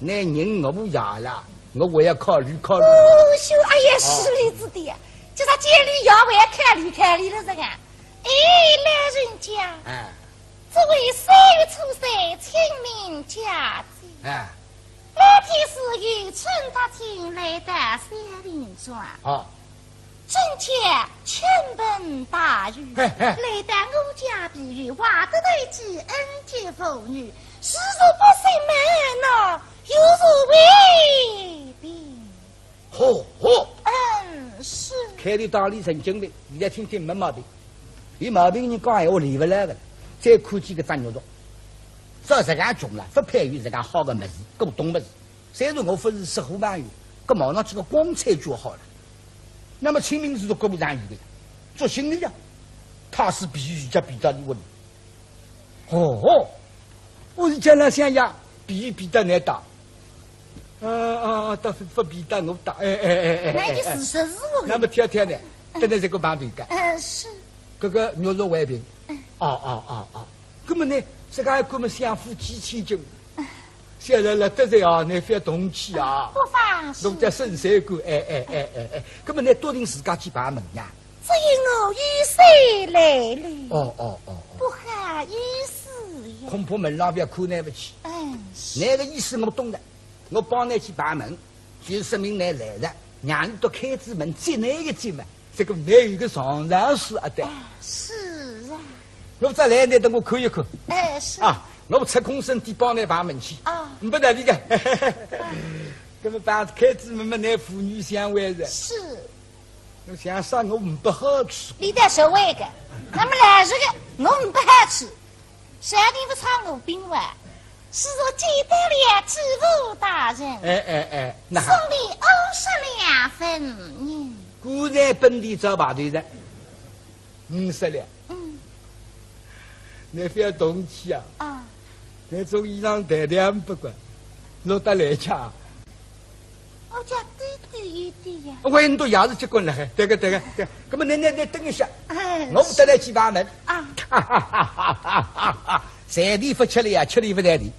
倷认我爷了，我还要考虑考虑。哦，兄，哎呀，哦。势利之的呀，叫啥见你爷还要考虑考虑了这个。哎，老人家，哎。这位三月初三清明佳节，哎。 老太师由春踏青来到小林庄，哦。正巧倾盆大雨，嘿嘿。来到我家避雨，还得罪几恩结父女，是若不姓门呢，有如为凭。嚯嚯！嗯，是。开头当俚神经病，现在听听没毛病。有毛病人讲闲话连勿来个了，再看见搿只肉肉。到实梗穷了，勿配有实梗好个物事，古董物事。虽然我勿是识货朋友，搿望上去个光彩就好了。那么清明是做古物行业个呀，做新个呀，他是必须要比较你问。哦，我是叫了想呀，比比到难打。呃，啊，啊，到勿比到我打，哎，哎，哎，哎，那就事实是我的。那么挑挑呢，等等这个旁边个。嗯，是。搿个玉石为凭。嗯。哦，哦，哦，哦。搿么呢，这个还搿么相府几千金，现在了得罪啊，你覅动气啊。不妨事。侬叫沈三官，哎，哎，哎，哎，哎。搿么你笃定自家去碰门呀？只因我有事来了。哦，哦，哦，哦。不好意思呀。恐怕门浪覅看难勿起。嗯，是。那个意思我懂了。 我帮你去碰门，就说明你来了，让你到开仔门接你一接嘛，这个你有个上上事啊，对。哎，是啊。我再来，你等我看一看。哎，是。啊，我出空身体帮你碰门去。啊。没道理个。搿么碰开仔门嘛，你父女相会了。是。我想啥，我没不好处。你得学会个，那么来这个，我没不好处。 小弟不差我兵哇，是说见到了知府大人，哎，哎，哎，那送礼五十两分银。果然本地招牌头人，五十两。嗯。你覅动气啊。啊。你从衣裳带两百块，落得来吃啊。 我叫低低一点呀。我很多也是结棍了，嘿，对个，对个，对个。那么你，你，你等一下，哎，我们再来去碰门。啊。随地不吃了呀，吃里不带里。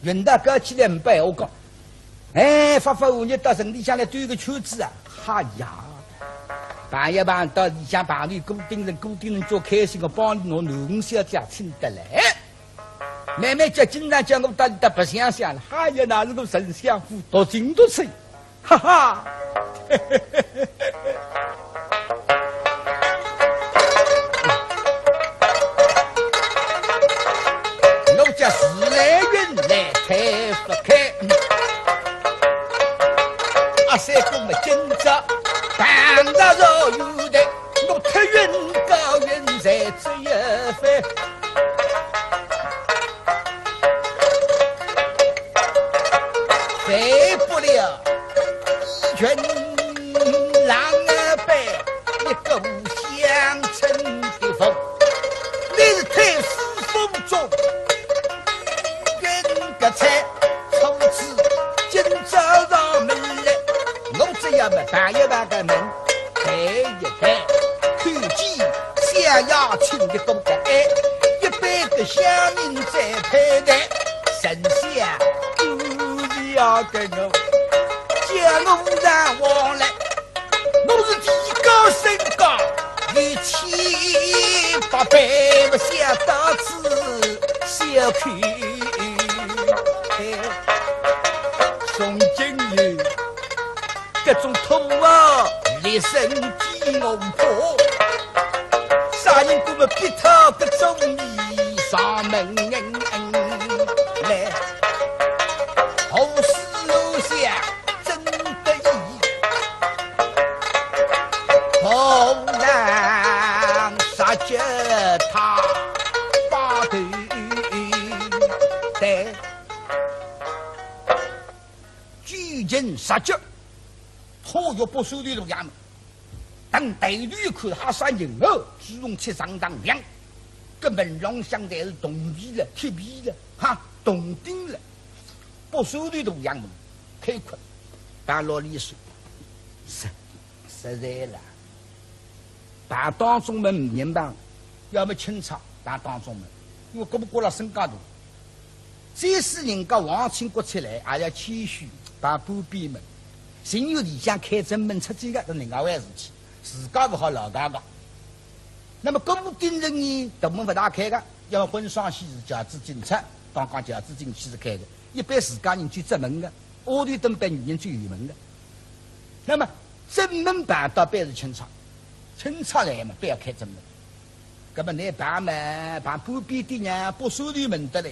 运到高起来没白我讲。哎，发发五日到城里向来兜个圈子啊，哈呀，碰一碰到里向碰着顾鼎臣，顾鼎臣就开心个帮侬囡小姐请得来。 妹妹叫经常叫我到里搭白相相了，哎呀，那是个丞相府多情多趣，哈哈。我叫时来运来推不开，阿三哥么今朝碰到若有的，我推运高运在这一番。 飞不了一阵浪儿背，一股乡村的风。你是推死风中，一人个菜，从此今朝上门来，我只要么碰一碰个门。 陪一陪，看见小雅亲的公个爱，一杯个香茗再配待，丞相姑爷跟我，叫我上房来，我是提高身价，一千八百不下到此小口。哎，从今以后 搿种土豪，立身地我怕，啥人敢么逼他个种你上门来？何时落下真得意，不能杀绝他把头戴。 九斤十斤，拖入北首里路衙门。等抬头一看，哈啥人哦，朱红漆上当亮，搿门浪向侪是铜皮了、铁皮了，哈，铜钉了。北首里路衙门开阔，大老里说，是 实在了。碰当中门呒人碰，要么钦差碰当中门，因为各不各了身价大。即使人家皇亲国戚来，也要谦虚，碰半边门。情愿里向开正门出去个，是另外回事体，自家勿好老家个。那么顾鼎臣呢，大门勿大开个，要么婚丧喜事，轿子进出，刚刚轿子进去是开个，一般自家人就正门个，屋里等般女人就后门个。 那么正门碰到板是钦差，钦差来嘛，板要开正门。搿么倷碰嘛，碰半边的呢，北首里门得来。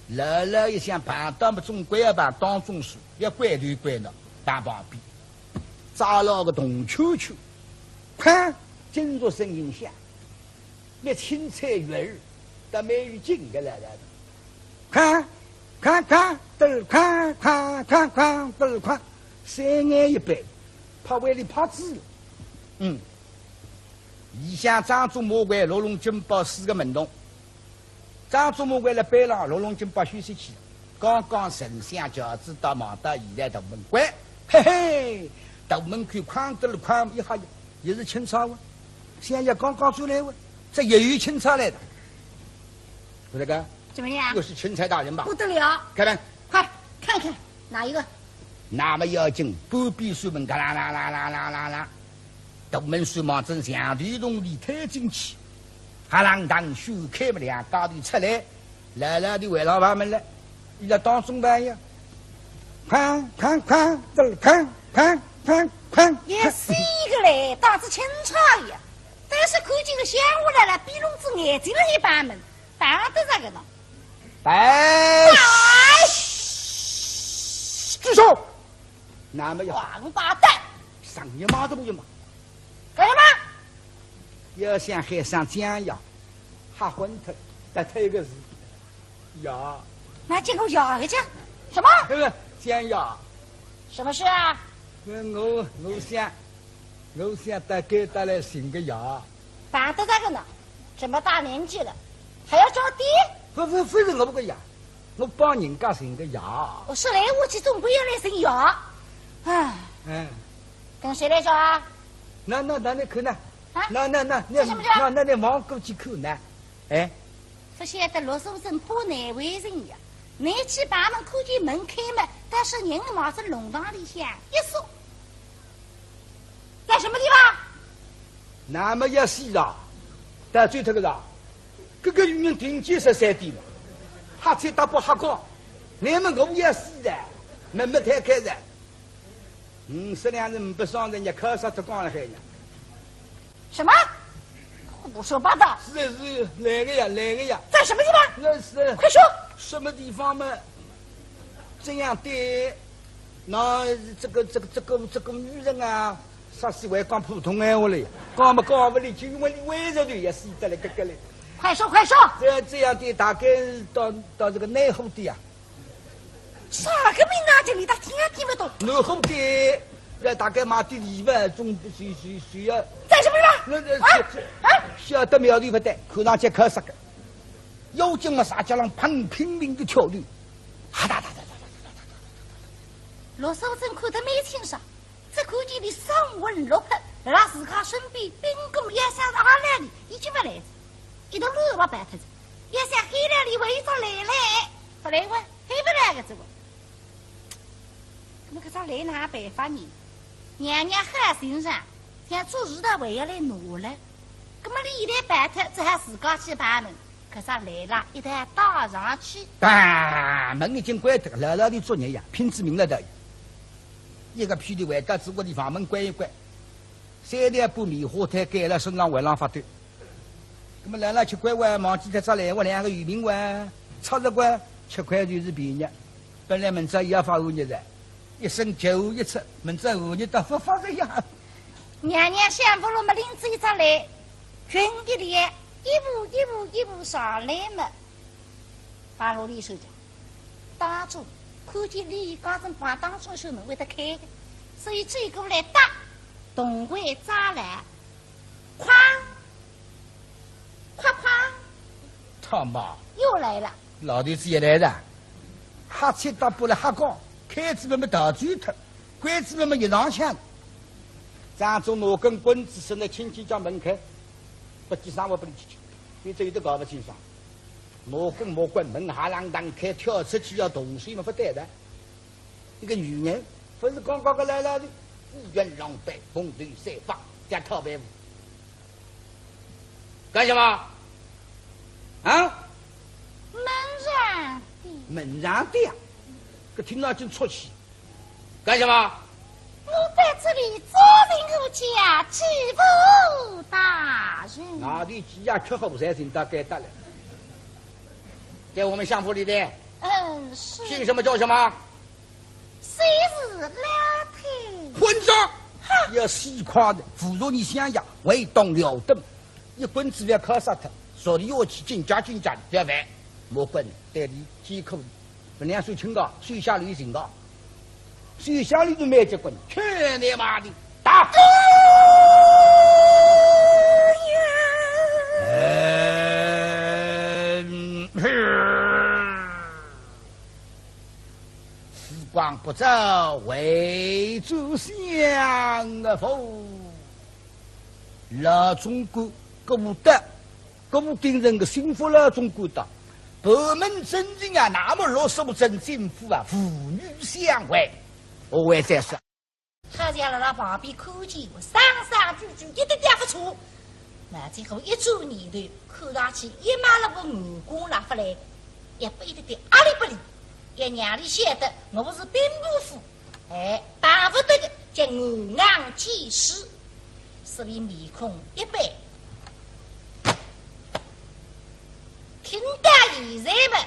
老老一想碰到嘛，总归要碰当中首，要关头关脑，碰旁边，扎牢个铜圈圈，哐，金属声音响。 那钦差玉儿，倒蛮有劲个来了。哐，哐哐，嘚儿哐，哐哐哐，嘚儿哐，三眼一板，拍碗里拍子。嗯，里向张忠、马贵、六龙金宝四个门童。张忠、马贵辣班浪，六龙金宝休息去了。刚刚丞相轿子到，忙到现在大门关，嘿嘿，大门口哐嘚儿哐一下，也是钦差哇，相爷刚刚转来哇，这也有钦差来的。不是个，怎么样？又是钦差大人吧？不得了，开门。快看看哪一个？那么要紧，半边扇门嘎啦啦啦啦啦啦啦，大门扇望准墙头洞里推进去，哈啷当扇开么两家头出来，老老头回上房门来，伊拉当中房呀，哐哐哐，嘚儿哐哐哐哐，也是一个嘞，当仔钦差一样，但是看见个相爷来了，比弄仔眼睛了一般门，打得这个呢。哎，住手！那么要王八蛋，上你妈的不行吗？干什么？要想喊上江爷，吓昏脱，得脱一个字，爷，那结果咬一下，什么？对不对？江爷，什么事啊？我我我想，我想到该搭来寻个爷。打得这个呢，这么大年纪了，还要叫爹？不不不是我个爷，我帮人家寻个爷。我说来我去，总归要来寻爷。唉，哎，跟谁来说啊？那那那你看呢？啊那那那那这什么事啊那那你望过去看呢？哎，不晓得陆素贞不难为情呀，拿起把门看见门开门，但是人望仔弄堂里向一缩。在什么地方？那么要死啦，得罪脱个啦，搿个女人顶尖十三点了，瞎七搭八瞎讲，那么我要死了，门没推开了，五十两银勿伤人家敲杀脱光了海呢。什么？胡说八道！是是，来个呀，来个呀，在什么地方？那是快说！什么地方嘛？这样的，那这个这个这个这个女人啊，啥时会讲普通闲话了呀？讲嘛讲勿来，就因为你为着对也死得了个个嘞。快说快说！这这样的，大概到到这个南货店啊，啥个名堂叫你他听也听不懂。南货店，那大概买点礼物，总是是是要在什么地方？那那啊是啊！晓得苗头勿对，看上去敲杀个，腰筋嘛啥叫人砰拼命的跳动，哈哒哒哒哒哒哒哒哒哒。陆素贞看得蛮清爽，只看见伊三魂六魄辣辣自家身边，兵工也像是阿来哩，已经勿来了，一头乱滑跑脱了，也像海浪里为一只来来，勿来哇，还勿来个这个。那么搿只来哪办法呢？娘娘好心肠，想做事的还要来拿了，那么伊现在跑脱，只好自家去爬门，搿只来啦，一道带上去。啊，门已经关脱，老老的作孽呀，拼仔命了的。一个屁的回到自家的房门关一关，三两把棉花胎盖了身上还浪发抖。那么老老吃乖哇，忘记脱只来哇，两个有名哇，插着乖，吃亏就是便宜。本来明朝也要发寒热的，一身旧衣一出，明朝寒热倒勿发热呀。娘娘想勿落么拎仔一只来，轻一点，一步一步一步上来么，把罗里手讲，当中看见里家正房当中是门会得开的，所以追过来搭，动会抓来，哐，哐哐，他妈，又来了。老头子也来了，瞎七搭八了瞎讲，开仔门么逃走脱，关仔门么一上抢。张忠拿根棍子伸得轻轻叫门开，不知啥我不能进去，你这有点搞不清爽。拿棍莫管门哈啷当开，跳出去要动手么不对的。一个女人，不是刚刚个来了的，衣衫狼狈，蓬头散发，叫讨饭无。干什么？啊？门上的。门上的呀，搿听上去出气。干什么？我在这里招请我家继父大人。那你几呀吃好才进到该搭来，在我们相府里的，嗯，是。姓什么叫什么？谁是老太？混账！要死快的，侮辱你相爷，为当了得。一棍子要敲杀他，说你要去进家进家的，不要烦。莫管，对俚几口，勿能算轻个，手下留情个，手下留情蛮结棍，全力骂的，打！嗯，时光不早，回转想啊否？老总管，顾德 顾鼎臣个心腹老总管道，盘问真情啊，那么老实真心腹啊，父女相会，我会再说。好像辣辣旁边看见我，声声句句一点点勿错。那最后一转念头，看上去也没那个眼光拉勿来，也拨一点点压力拨俚，也让俚晓得我是兵部府 哎，巴勿得个叫我硬见识，所以面孔一板。听到现在嘛，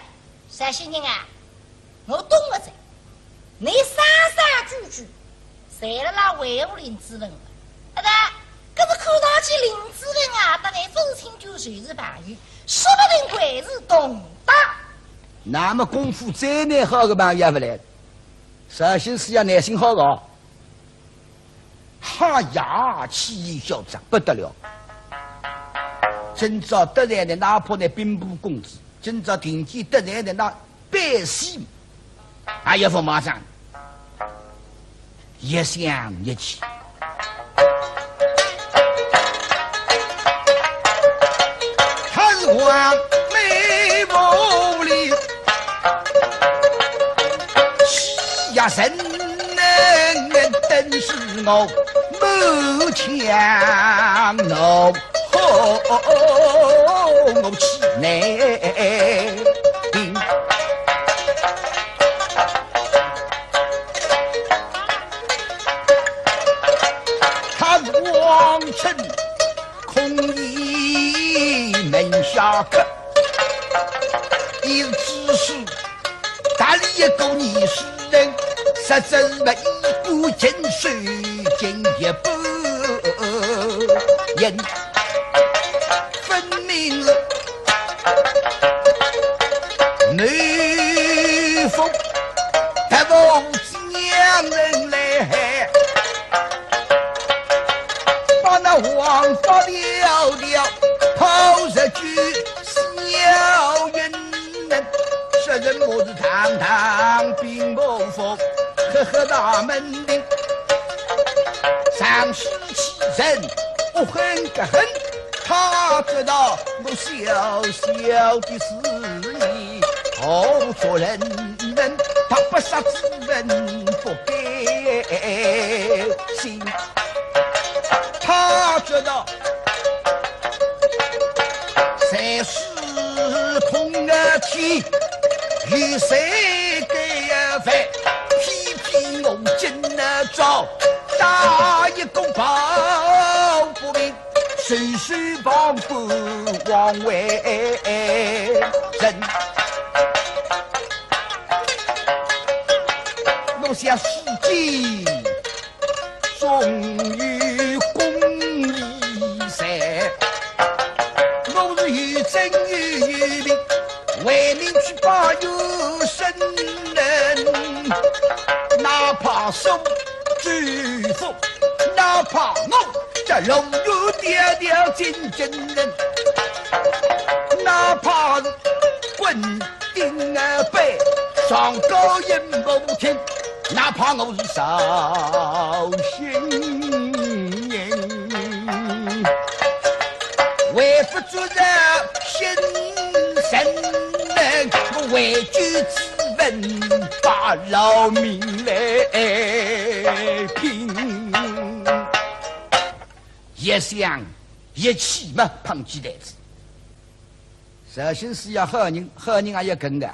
绍兴人啊，我懂了哉。你声声句句，侪辣辣维护林子文了。阿达，搿是看上去林子文啊，搭你勿是亲眷就是朋友，说不定还是同党。那么功夫再难好个朋友也勿来。 绍兴师爷耐心好个哦。哈呀，气焰嚣张不得了。今朝得罪的，哪怕那兵部公子，今朝听见得罪的那百姓，也要勿马上，一想一气。 他是黄眉毛里欺压人，但是我满腔怒火，我气难平。 他是王臣孔乙门下客，伊只是打理一个二世人，实质没一个进修进一步人，分明是 内府特务娘人来害，把那王法调调，抛出去小人，说人我是堂堂兵部府，赫赫大门庭，上书其人，恶狠个很。 他知道我小小的事意，何足忍忍，他不杀之恩不该心。他知道谁是空的气，与谁该犯，偏偏我今朝打一个抱不平。 谁是旁观王位人？我想世间终有公理在，我是有真有名，为民去把有生人，哪怕受 知府，哪怕我这龙游爹爹进京人，哪怕是滚钉儿背上高音不听，哪怕我是绍兴人，为不做这新人，我为救子文把老命来拼。一想一气嘛，碰起台子。绍兴师爷好人，好人也要跟个，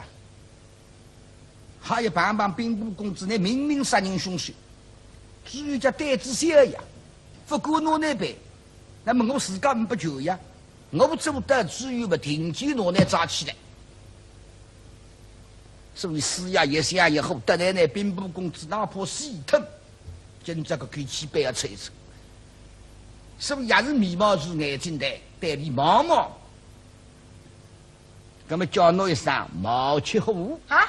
还要碰碰兵部公子，你明明杀人凶手，至于叫台子小呀，不过拿你办，那么我自家呒不救呀，我做得只有把定金拿你抓起来。 所以师爷一想也好，得罪那兵部公子，哪怕死脱，今朝个口气板要吹出。所以也是眉毛竖眼睛的，对俚望望。那么叫侬一声毛七虎。啊？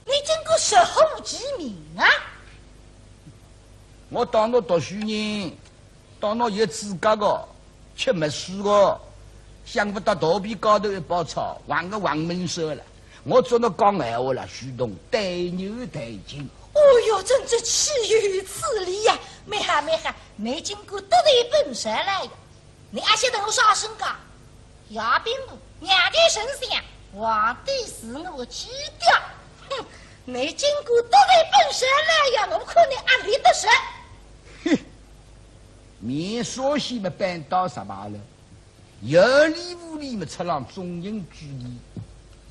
你竟敢直呼其名啊？我当侬读书人，当侬有资格个，吃墨水个，想勿到肚皮高头一包草，横个横门首了。我做侬讲闲话了，许东对牛弹琴。哦哟，真正岂有此理呀！蛮好蛮好，你竟敢得罪本山老爷。 你阿晓得我啥身价？爷兵部娘的丞相，皇帝是我的基调。哼，你竟敢得罪本山老爷，我看你阿立得住。哼，面上去么扳倒啥罢了，有理无理么出浪中人之理，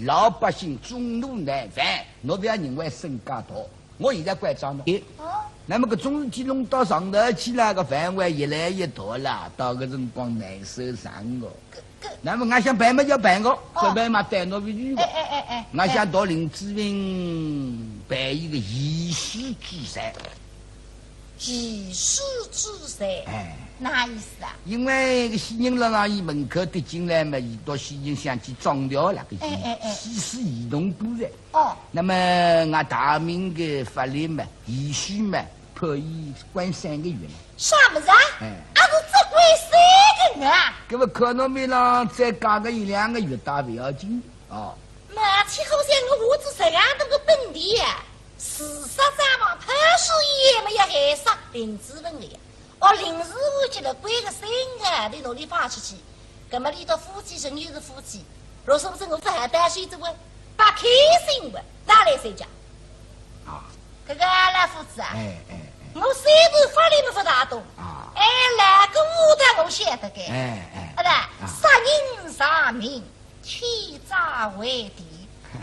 老百姓众怒难犯，侬勿要认为身价大。 我现在关照侬。哎，哦。那么搿种事体弄到上头去了，搿范围越来越大了，到搿辰光难收场哦。搿，搿，那么俺想办么就办个，哦。搿办嘛对侬勿住个。哎，哎，哎，哎，俺想到林子文办一个移尸之罪。移尸之罪？哎。哪意思啊？因为搿死人了，让伊门口跌进来嘛，伊到死人想去撞掉了，搿哎，哎，哎。死尸移动过来。 哦。那么俺大明个法律嘛，移尸嘛，判伊关三个月嘛。啥物事啊？哎。啊，是只关三个月啊？搿么看侬面浪再加个一两个月倒勿要紧哦。毛七虎想我花仔实梗大个本钿啊，自杀身亡，判死也没有害死林子文个呀。 哦，临时我记得关个三个月头拿伊放出去，葛么伊搭夫妻仍旧是夫妻，若是勿是我勿还担心这位，勿开心个，哪来三家？啊。搿个老夫子啊，哎，哎，哎。我虽然法律么勿大懂，啊。哎，老古董我晓得个，哎，哎，啊，对，啊。杀人偿命， 天诛为定，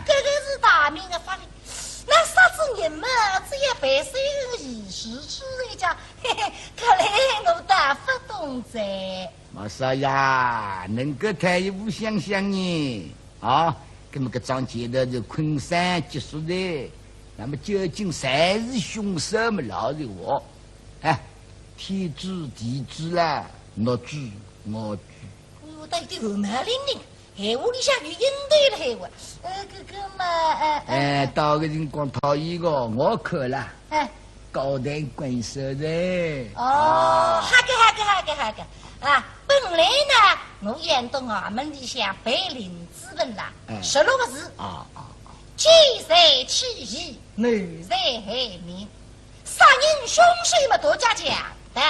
搿个是大明个法律。那杀仔人嘛，只要赔三个月，移尸之罪，嘿嘿，搿来我倒勿懂哉。毛少爷，能够退一步想想呢？啊，搿么搿桩案头是昆山结束哉，那么究竟谁是凶手么？老实话，哎，天知地知啦，侬知我知。哎哟，到底有毛病呢。 闲话里向有阴谋了，闲话。呃，搿个嘛，呃，呃，哎，到搿辰光讨厌个，我看了，哎。高抬贵手哉。哦，啊。好个，好个，好个，好个。啊，本来呢，我演到衙门里向陪林子文啦，哎。十六个字。啊，啊，啊。见财起意，谋财害命。 杀人凶手嘛，大家讲的。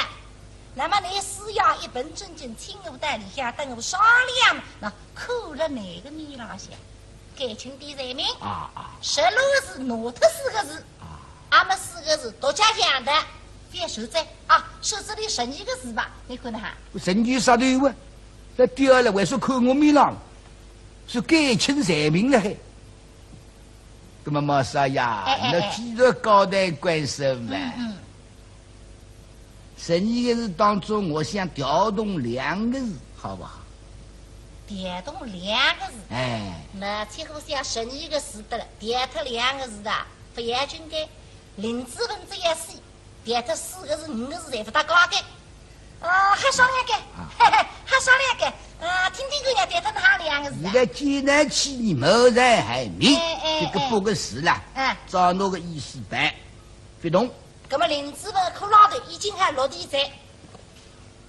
那么你师爷一本正经请我到里向搭我商量，那看了哪个面浪向？改轻点罪名，啊，啊。十六个字，拿脱四个字，啊。阿么四个字，大家讲的，覅受罪啊，说这里十二个字吧，你看看哈。十二杀头啊，搿第二了，为啥看我面浪？是改轻罪名了还？ 那么毛少爷，哎，哎，哎。那既然高抬贵手嘛，嗯，嗯。十二个字当中，我想调动两个字，好不好？调动两个字？哎。那几乎像十二个字得了，调脱两个字的，勿要紧个。林子文这样死， 调脱四个字、五个字侪勿搭界个。啊，瞎商量个，啊。嘿嘿，瞎商量个。啊，听听看呀，调脱哪两个字啊？现在既然起你谋财害命，哎，哎，这个八个字啦，哎。照侬个意思办，勿动。葛么林子文骷髅头已经还落地哉。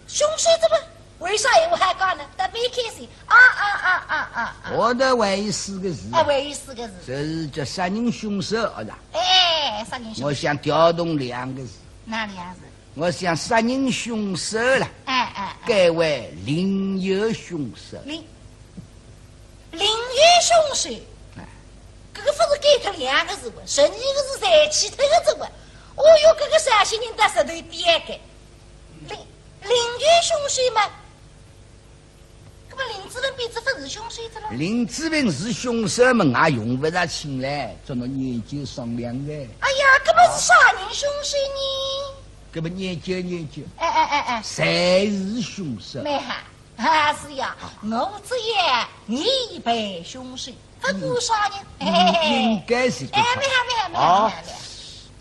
凶手怎么？为啥闲话还讲呢？特别开心。啊，啊，啊，啊，啊，啊。我的还有四个字。哎，还有四个字。就是叫杀人凶手，啊，是吧？哎，杀人凶手。我想调动两个字。哪两个字？我想杀人凶手了，哎，哎，哎。改为另有凶手。另，另有凶手。哎。搿个勿是改脱两个字哇？十二个字侪去脱个字哇？哦哟，搿个绍兴人倒舌头刁个。 另，另有凶手嘛？搿么林子文变仔勿是凶手哉咯？林子文是凶手嘛，俺用勿着请来，叫侬研究商量个。哎呀，搿么是啥人凶手呢？搿么研究研究，哎，哎，哎，哎。谁是凶手？蛮好，啊，是呀，我只要你扮凶手，勿管啥人，应，嘿嘿嘿。应该是搿个。哎，蛮好，蛮好，蛮好，啊。蛮好，蛮好。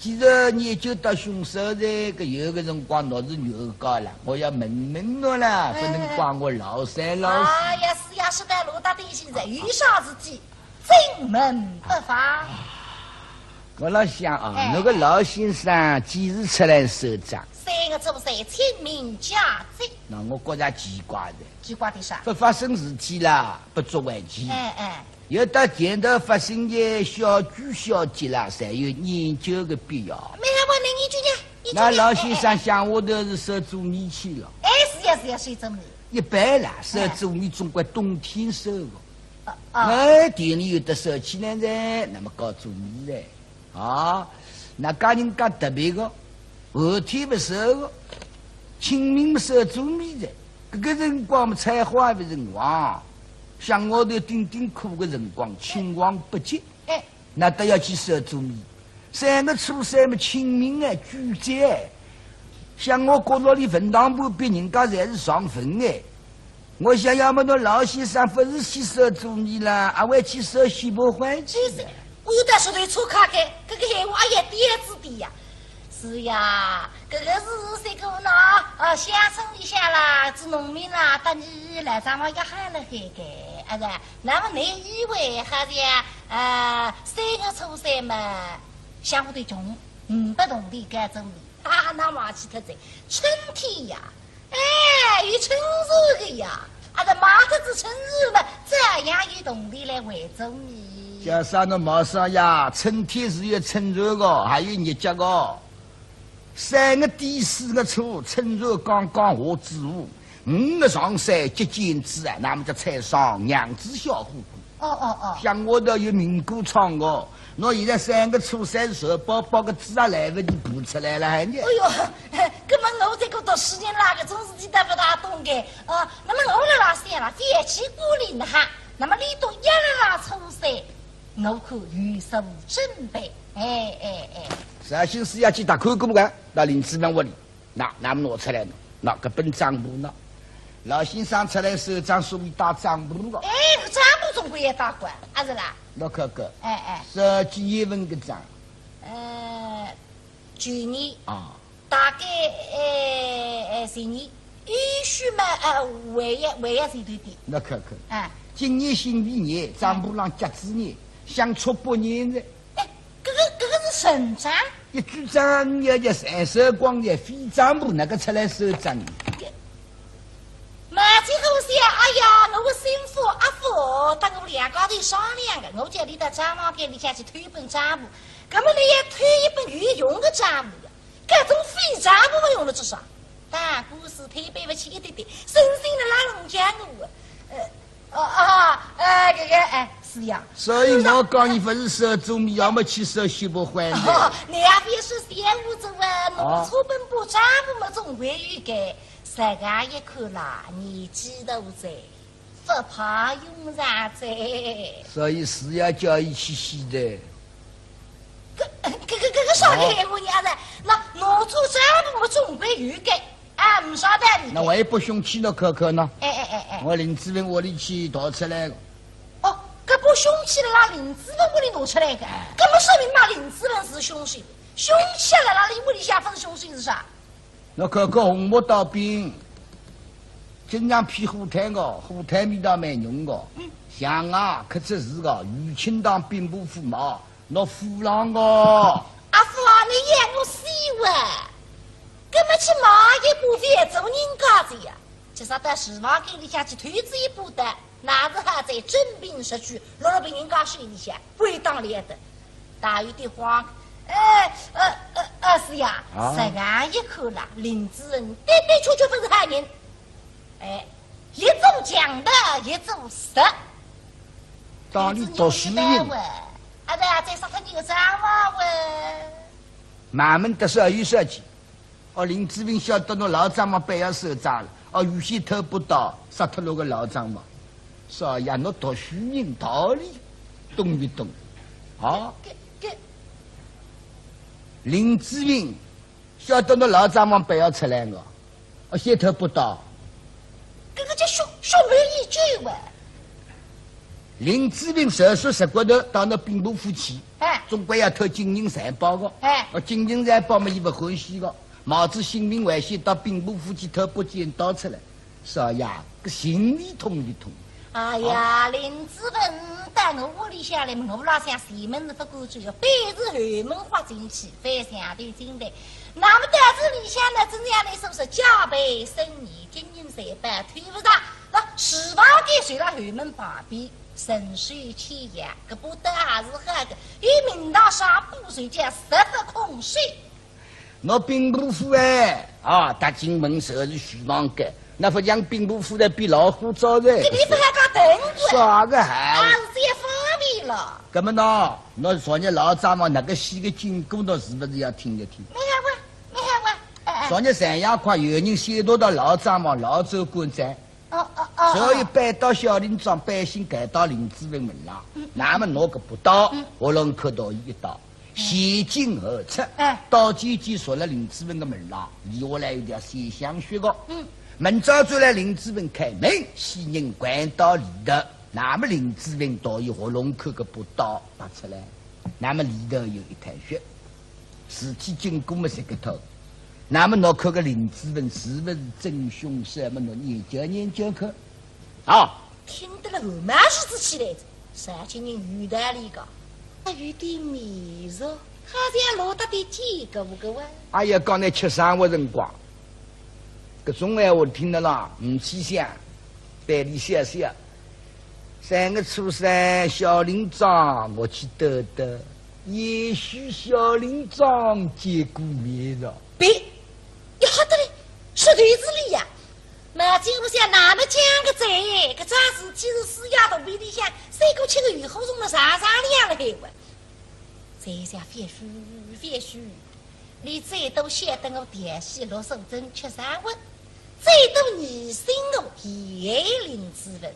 既然研究到凶手哉，搿有个辰光倷是原告了，我要问问倷了，哎，勿能怪我老三老四。哎呀，是呀，是个，罗大弟现在有啥事体，尽问不妨。我老想啊，哎，倷个老先生几时出来收账？三月初三清明佳节。那我觉着奇怪哉。奇怪的啥？勿发生事体啦，不足为奇。哎，哎。 要到前头发生个小鬼小节啦，才有研究个必要。没啥问题，研究呢，研究呢。那老先生乡下头是收做米去了。哎，哎，是呀，是呀，收做米。一般啦，收做米总归冬天收个。哎。啊，啊。那田里有得收起来哉，那么搞做米哉。 啊，那家人家特别个，后天勿收个，清明收做米哉，搿个辰光嘛，采花个辰光，乡下头顶顶苦个辰光，青黄不接，哎。那都要去收做米。三月初三嘛，清明哎，鬼节哎，乡下角落里坟堂旁边，人家侪是上坟哎。 我想要么倷老先生勿是去收做米啦，还会去收西北欢喜。就是，我有得说对错开个，搿个闲话哎呀，点子的呀。是呀，搿个是这个呢，啊，乡村里向啦，做农民啦，搭你来上往要喊了海个，啊是，那么倷以为好像，呃，三月初三嘛，乡下头穷，嗯，勿懂得该做米，哈哈，那忘记脱哉，春天呀， 哎，有春蚕个呀，啊，搿卖脱仔春蚕嘛，照样有铜钿来还做米。叫啥倷卖啥呀？春天是有春蚕个，还有日脚个。三月底四月初，春蚕刚刚下仔窝，五月上山结茧子啊，那么叫采桑娘子笑呵呵。 哦，哦，哦。乡下头有名歌唱个，倷现在三月初三是瘦包包个子啊，来勿及爬出来了，还呢。哎哟，搿么我这个读书人啦，搿种事体侪勿大懂个。哦，那么我辣辣想了，天气过冷了哈，那么里头一辣辣初三，我可有所准备。哎，哎，哎。啥心思要去打开个不干，到林子文屋里。 那，那么拿出来呢，拿搿本账簿呢，老先生出来收账，所以带账簿个。哎，搿账簿总归要带个，啊是啦？倷看看，哎，哎。十几月份个账？呃，旧年。啊。大概，哎，哎，前年，也许嘛，呃，还要，还要前头点。倷看看，哎。今年辛未年，账簿浪甲子年，相差八年哉。 哎，搿个，搿个是存账？一句账要叫三手光也非账簿，哪个出来收账？马金虎想，哎呀，我个心腹阿福，搭我两家头商量个，我叫伊到账房间里向去偷一本账簿，搿么伊要偷一本有用个账簿呀，搿种废账簿么用得着啥？打官司推扳勿起一点点，省心了拉拢讲我。呃， 哦，哦，哎，搿个，哎，是呀。所以我讲，伊勿是收做米，要么去收西北欢喜。哦，倷也覅说闲话哉啊，哦。倷错本簿账簿么总归有个，实梗一看啦，年纪大哉，勿派用场哉。所以是要叫伊去死的。搿，搿个，搿个啥个闲话呢？啊，倷，倷错账簿么总归有个。 啊，呒啥道理。那我也勿凶器倷看看呢。哎，哎，哎，哎。我林子文屋里去盗出来个。哦，搿把凶器辣林子文屋里拿出来个，哎。搿么说明嘛，林子文是凶手。凶器辣辣伊屋里向勿是凶手是啥？倷看看红木刀柄，经常劈火炭个，火炭味道蛮浓个。嗯。像啊，刻仔字个，余庆堂兵部府嘛， 倷府浪个。阿福啊，倷要我死哇？搿么去买一把饭做人家子呀？今朝到书房间里向去偷仔一把刀，乃是好在真凭实据，落辣别人家手里向，归当来的。大有点慌。哎，呃，呃，呃，是呀，啊？实梗一看啦，林子文的的确确勿是好人。 哎，一做强盗，一做贼。当你读书人。啊，对啊，再杀脱你个账房喂。慢慢的说有说起。哦，林子文晓得倷老账房板要收账了，哦，预先偷把刀，杀脱倷个老账房。少爷，倷读书人道理懂勿懂？啊？搿，搿，林子文 晓得倷老账房板要出来个，哦，先偷把刀。搿个叫血，血满衣袖啊。林子文手手实骨头到倷兵部府去，哎。总归要偷金银财宝个。哎。哦，金银财宝嘛，伊勿欢喜个。冒仔性命危险到兵部府去偷把剪刀出来，少爷，搿心里痛勿痛？哎呀，林子文到我屋里向来，我老想前门是勿敢走，要背仔后门滑进去，翻墙头进来。那么到仔里向呢，真像倷所说，戒备森严，金银财宝偷勿着，那厨房间就辣后门旁边，顺手牵羊，搿把刀还是好个，有名堂上把手，叫十不空手。 倷兵部府哎，啊，踏进门就是厨房间，倷勿像兵部府来比老虎灶嘞。搿地方还讲等过。啥个好？啊，是这方面了。搿么喏，倷昨日老张望哪个戏个经过，倷是勿是要听一听？没有啊，没有啊。哎，哎。昨日三夜快有人先到到老张望老州官庄，哦，哦，哦，所以哦。搬到小林庄，百姓赶到林子文门浪，嗯，嗯。那么拿个不到，嗯。喉咙口到一刀。 前进后出，哎。刀尖尖戳了林子文个门浪，留下来一条鲜香血个。嗯。明朝转来林子文开门，死人掼到里头，那么林子文倒有喉咙口个把刀拔出来，那么里头有一滩血。事体经过么是搿头，那么倷看个林子文是勿是真凶手么，倷研究研究看。啊， 听得了汗毛竖仔起来，绍兴人有道理个，还有点面熟，好像落得点见过个哇。哎呀，刚才吃生活辰光，搿种闲话听得啦，唔去想，对俚笑笑。三月初三，小林庄我去兜兜，也许小林庄见过面哉。别，要好得嘞，说对仔俚呀。 毛金屋想那么讲个哉，搿桩事体是四爷肚皮里向，三个吃个鱼火虫了上上两了海哇。这下或许，或许，俚最多晓得我调戏陆素贞吃生活，最多疑心我陷害林子文，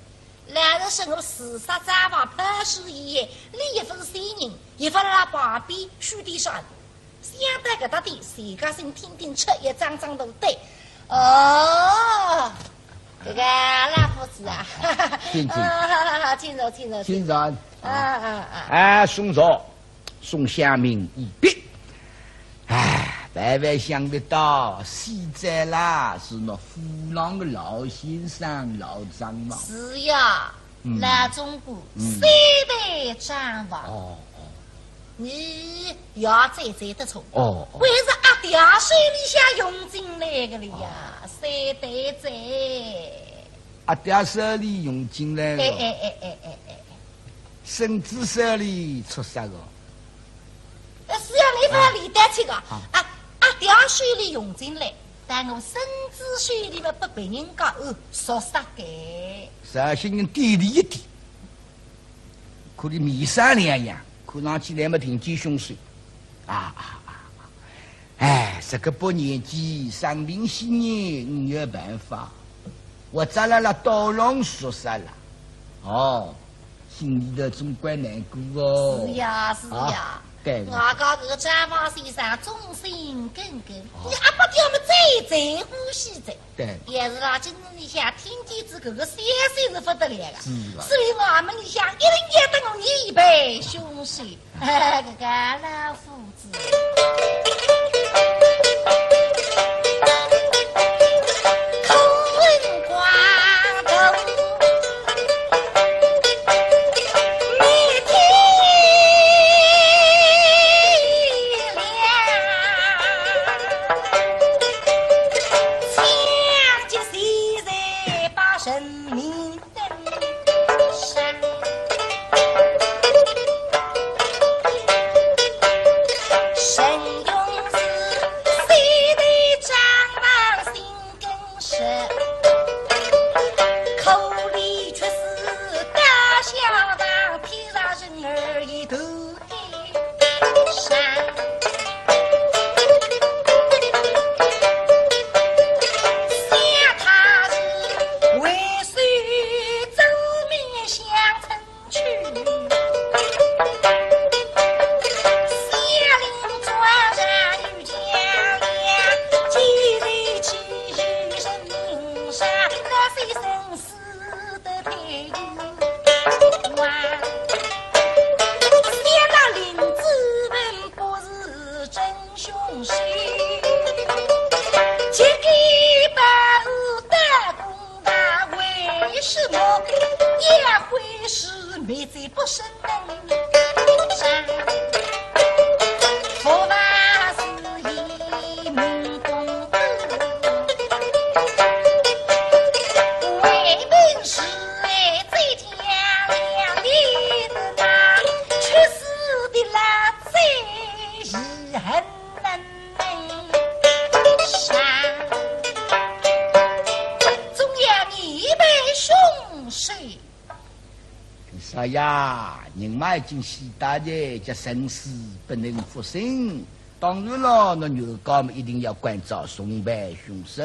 老实说我自杀张望，抛尸以后，俚一份死人，一份辣旁边虚点啥。 想到搿搭点，自家心听听出一张张头对。哦，搿个老夫子啊，请，请。啊，请坐，请坐，请坐。啊，啊，啊。哎，宋朝，宋襄明一别。哎，万万想勿到，死者啦，是倷府浪个老先生、老张望。是呀，嗯。老总管，嗯。三代张望。哦，哦。 你也猜猜得出，哦，哦。还是阿爹手里向用进来个了呀，哦。三代哉。阿爹手里用进来个，哎，哎，哎。孙子手里出杀个。呃，是呀，倷勿要理得去个。啊。啊，阿爹手里用进来，但我孙子手里嘛，拨别人家，呃，说杀个。绍兴人点头一点。 看俚面色两样，看上去来么定见凶手。啊，啊，啊，啊。哎，这个把年纪生病些年，呒有办法，活着了啦，刀郎说杀了。哦，心里头总归难过哦。是呀，是呀。啊，对。外加搿个张望先生忠心耿耿，哦。俚阿伯爹么最最欢喜哉。 对。也是啦，今日里向听见仔搿个消息是勿得了个，是啊。所以衙门里向一定要等我一备凶手，搿个老夫子。凶手，这个把我打工的为什么也会是没罪不生呢？不怕是一门功夫，为民除害最强的那，去死的那最遗恨。 总要你被凶手。少爷，人嘛已经死脱了，叫生死不能复生。当然了，那原告嘛一定要关照重判凶手。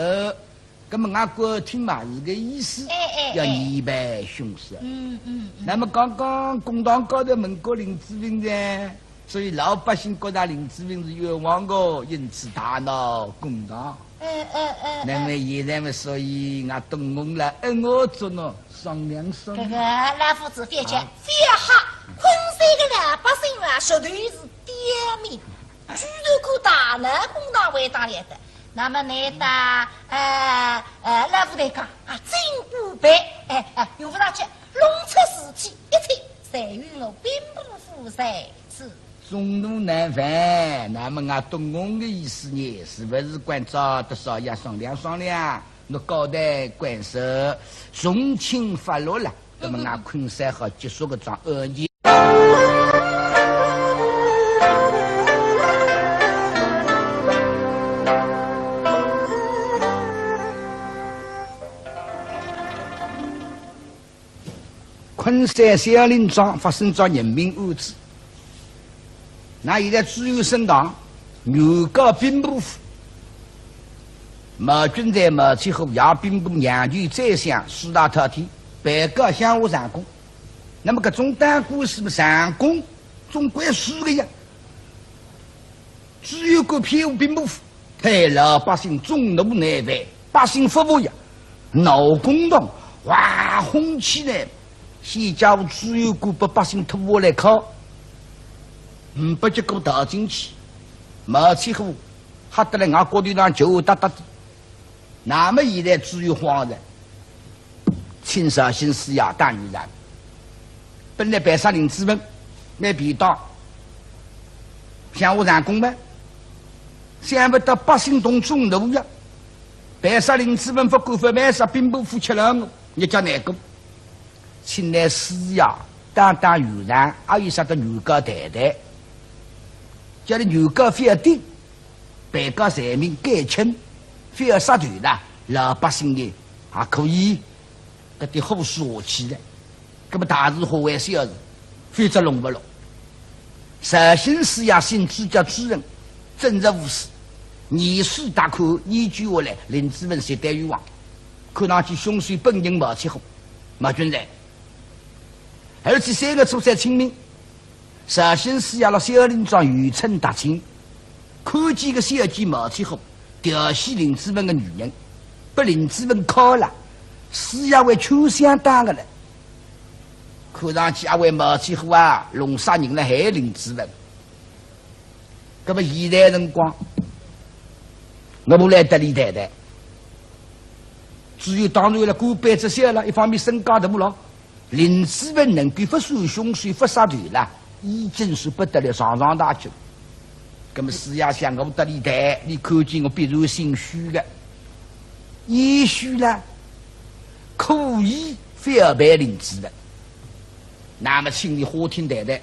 那么俺觉听嘛是个意思，哎，哎，要严办凶手。嗯，嗯，嗯。那么刚刚公堂高头问过林子文噻， 所以老百姓觉得林子文是冤枉的，因此大闹公堂。嗯，嗯，嗯，那么现在嘛，所以俺东翁来恩我做喏，商量商量。这个老夫子覅急，啊。覅吓，昆山的老百姓啊，绝对是刁民，居然敢大闹公堂为打来的。那么你打，呃，呃，老夫子讲啊，真不配，哎，哎，用不着急，弄出事体，一切侪由我兵部府裁决。 众怒难犯，那么俺东翁的意思呢，是不是关照得少爷商量商量，那交代官司从轻发落了，那么俺昆山好结束搿桩案件。 昆山小林庄发生桩人命案子，那现在知县升堂，原告兵部府，毛俊才、毛七虎、杨兵部、杨局、宰相四大太监，被告乡下长工。那么搿种打官司嘛，长工总归输个呀。 知县官偏护兵部府，害老百姓众怒难犯，百姓勿服呀，闹公堂，哇，哄起来，先叫知县官拨百姓拖下来敲，呒不结果逃进去，毛七虎吓得来，俺骨头上就搭搭的。 那么现在知县慌了，请绍兴师爷打圆场。本来办杀林子文，蛮便当，乡下长工嘛，想不到百姓动众怒呀，办杀林子文勿敢，勿办杀兵部府吃了我，日脚难过。请来师爷打打圆场，还有啥个原告谈谈，叫伊原告覅顶。 被告罪名减轻，覅杀头啦，老百姓的也可以搿点好说起来。搿么大事化为小事，否则弄勿落。绍兴师爷心知叫主人，正直无私，严肃大看，研究下来，林子文绝对冤枉，看上去凶手本人毛七虎，毛俊才。而且三月初三清明， 绍兴师爷辣小林庄游春踏青，看见个小姐毛七虎调戏林子文个女人，拨林子文敲了，师爷为劝相打个了。看上去阿为毛七虎啊，弄杀人了害林子文。搿么现在辰光，我来搭伊谈谈。知县当然了，官拜只小了，一方面身价大了， 林子文能够勿算凶手，勿杀头啦，已经是不得了，上上大吉。搿么师爷想，我搭伊谈，伊看见我必然心虚个，也许啦，可以翻盘林子文。那么请伊花厅谈谈，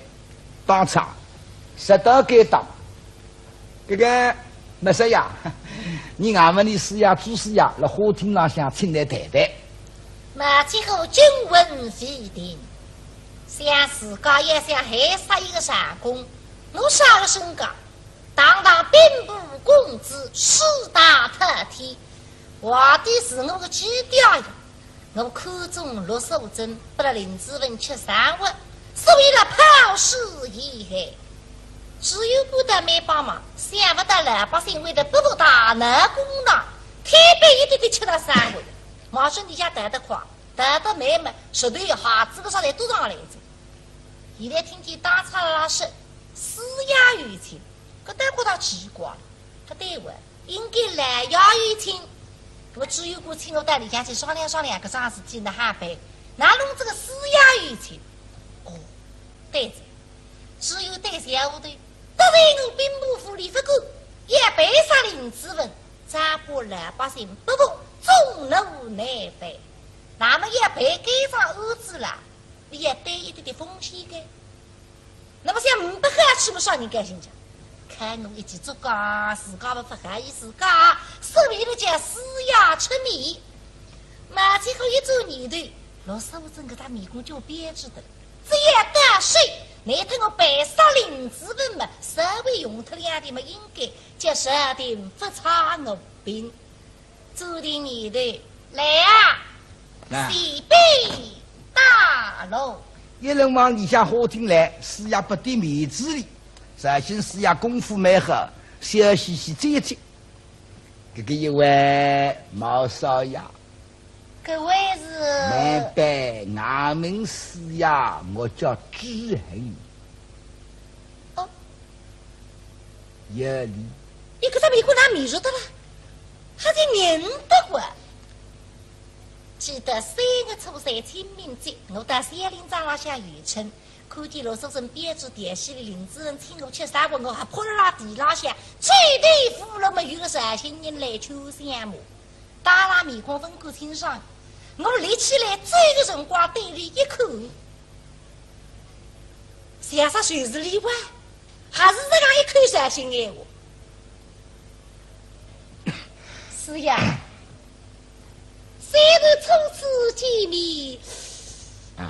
当差，适当该当。 搿个毛少爷，你俺们的师爷、朱师爷辣花厅浪向请来谈谈。毛七虎惊魂未定，想自家也想害杀一个长工，我啥个身价？堂堂兵部公子，四大太监，皇帝是我个基调呀。 我看中陆素贞，拨了林子文吃生活，所以了抛尸遗骸。知县官倒蛮帮忙，想勿到老百姓为得勿服大闹公堂，推扳一点点吃了生活。毛叔，你家逃得快，逃得慢么，实头一下子个啥侪堵上来哉。现在听见当差拉说，师爷有请，搿倒觉着奇怪了，勿对哇，应该老爷有请，搿么朱由檢请我到里向去商量商量搿桩事体哪哈办，哪弄仔个师爷有请？哦，对哉，朱由对小丫头，得罪我兵部府理勿过，要办杀林子文，只怕老百姓不服，众怒难犯。那么要办该桩案子啦，你要担一点点风险个。 那么想呒不好处么啥人高兴讲？看我一记竹篙，自家么勿好意思讲，所以呢叫师爷出面。毛七虎一转念头，陆素贞搿张面孔就变质的，只要到手，难脱我办杀林子文么，稍微用脱两钿么应该叫朝廷勿差我兵。 朱由念头，来啊，来。启禀大老爷。一人往里向花厅来，师爷拨点面子哩。绍兴师爷功夫蛮好，笑嘻嘻接接。搿个一位毛少爷。搿位是？慢慢，衙门师爷，我叫朱恒。哦。 有理。伊搿只面孔哪面熟得啦？还是认得哇？记得三月初三清明节，我到小林庄浪向游春，看见陆素贞标致调戏里林子文请我吃生活，我还扑辣地浪向，追头扶牢么有个绍兴人来求相骂。 当然面孔勿敢清爽，我立起来走个辰光对伊一看，像煞就是伊哇，还是搿样一口绍兴闲话。是呀，虽然初次见面，啊。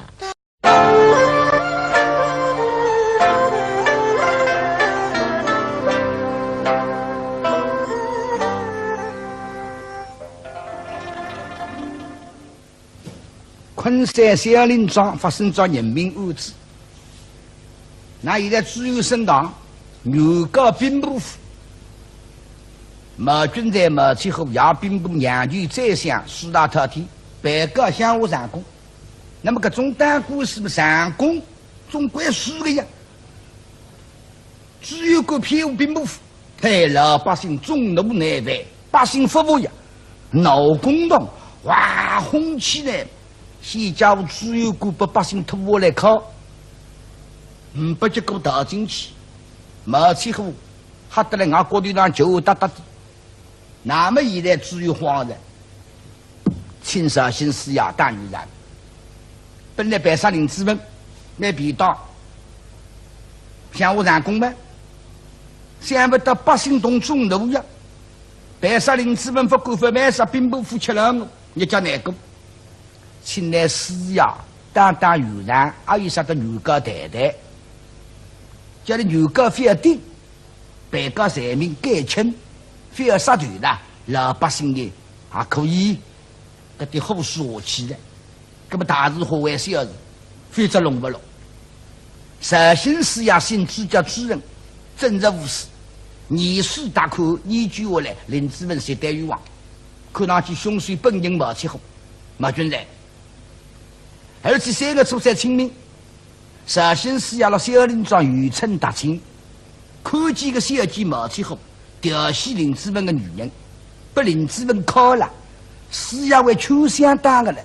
昆山小林庄发生桩人命案子。那现在朱由升堂，原告兵部府，毛俊才、毛七虎、杨兵部、杨局宰相、四大太监，被告乡下长工。 那么搿种打官司么，长工总归输个呀。朱由检偏护兵部府，害老百姓众怒难犯，百姓勿服呀，闹公堂，哇，哄起来，先叫朱由检拨百姓拖下来敲，呒不结果逃进去，毛七虎吓得来，外骨头浪球搭搭的。 那么现在朱由慌了，请绍兴师爷打圆场。本来办杀林子文，蛮便当，乡下长工嘛，想不到百姓动众怒呀，办杀林子文勿管勿办杀，兵部府吃了我，日脚难过。请来师爷打打圆场，还有啥个原告谈谈，叫伊原告覅顶， 被告罪名减轻，覅杀头啦，老百姓呢也可以搿点好说起来。搿么大事化为小事，否则弄勿落。绍兴师爷姓朱叫朱恒，正直无私，严肃大观，研究下来，林子文绝对冤枉，看上去凶手本人毛七虎，毛俊才。而且三月初三清明， 绍兴师爷辣小林庄游春踏青，看见个小姐毛七虎调戏林子文个女人，拨林子文敲了，师爷还劝相打个了。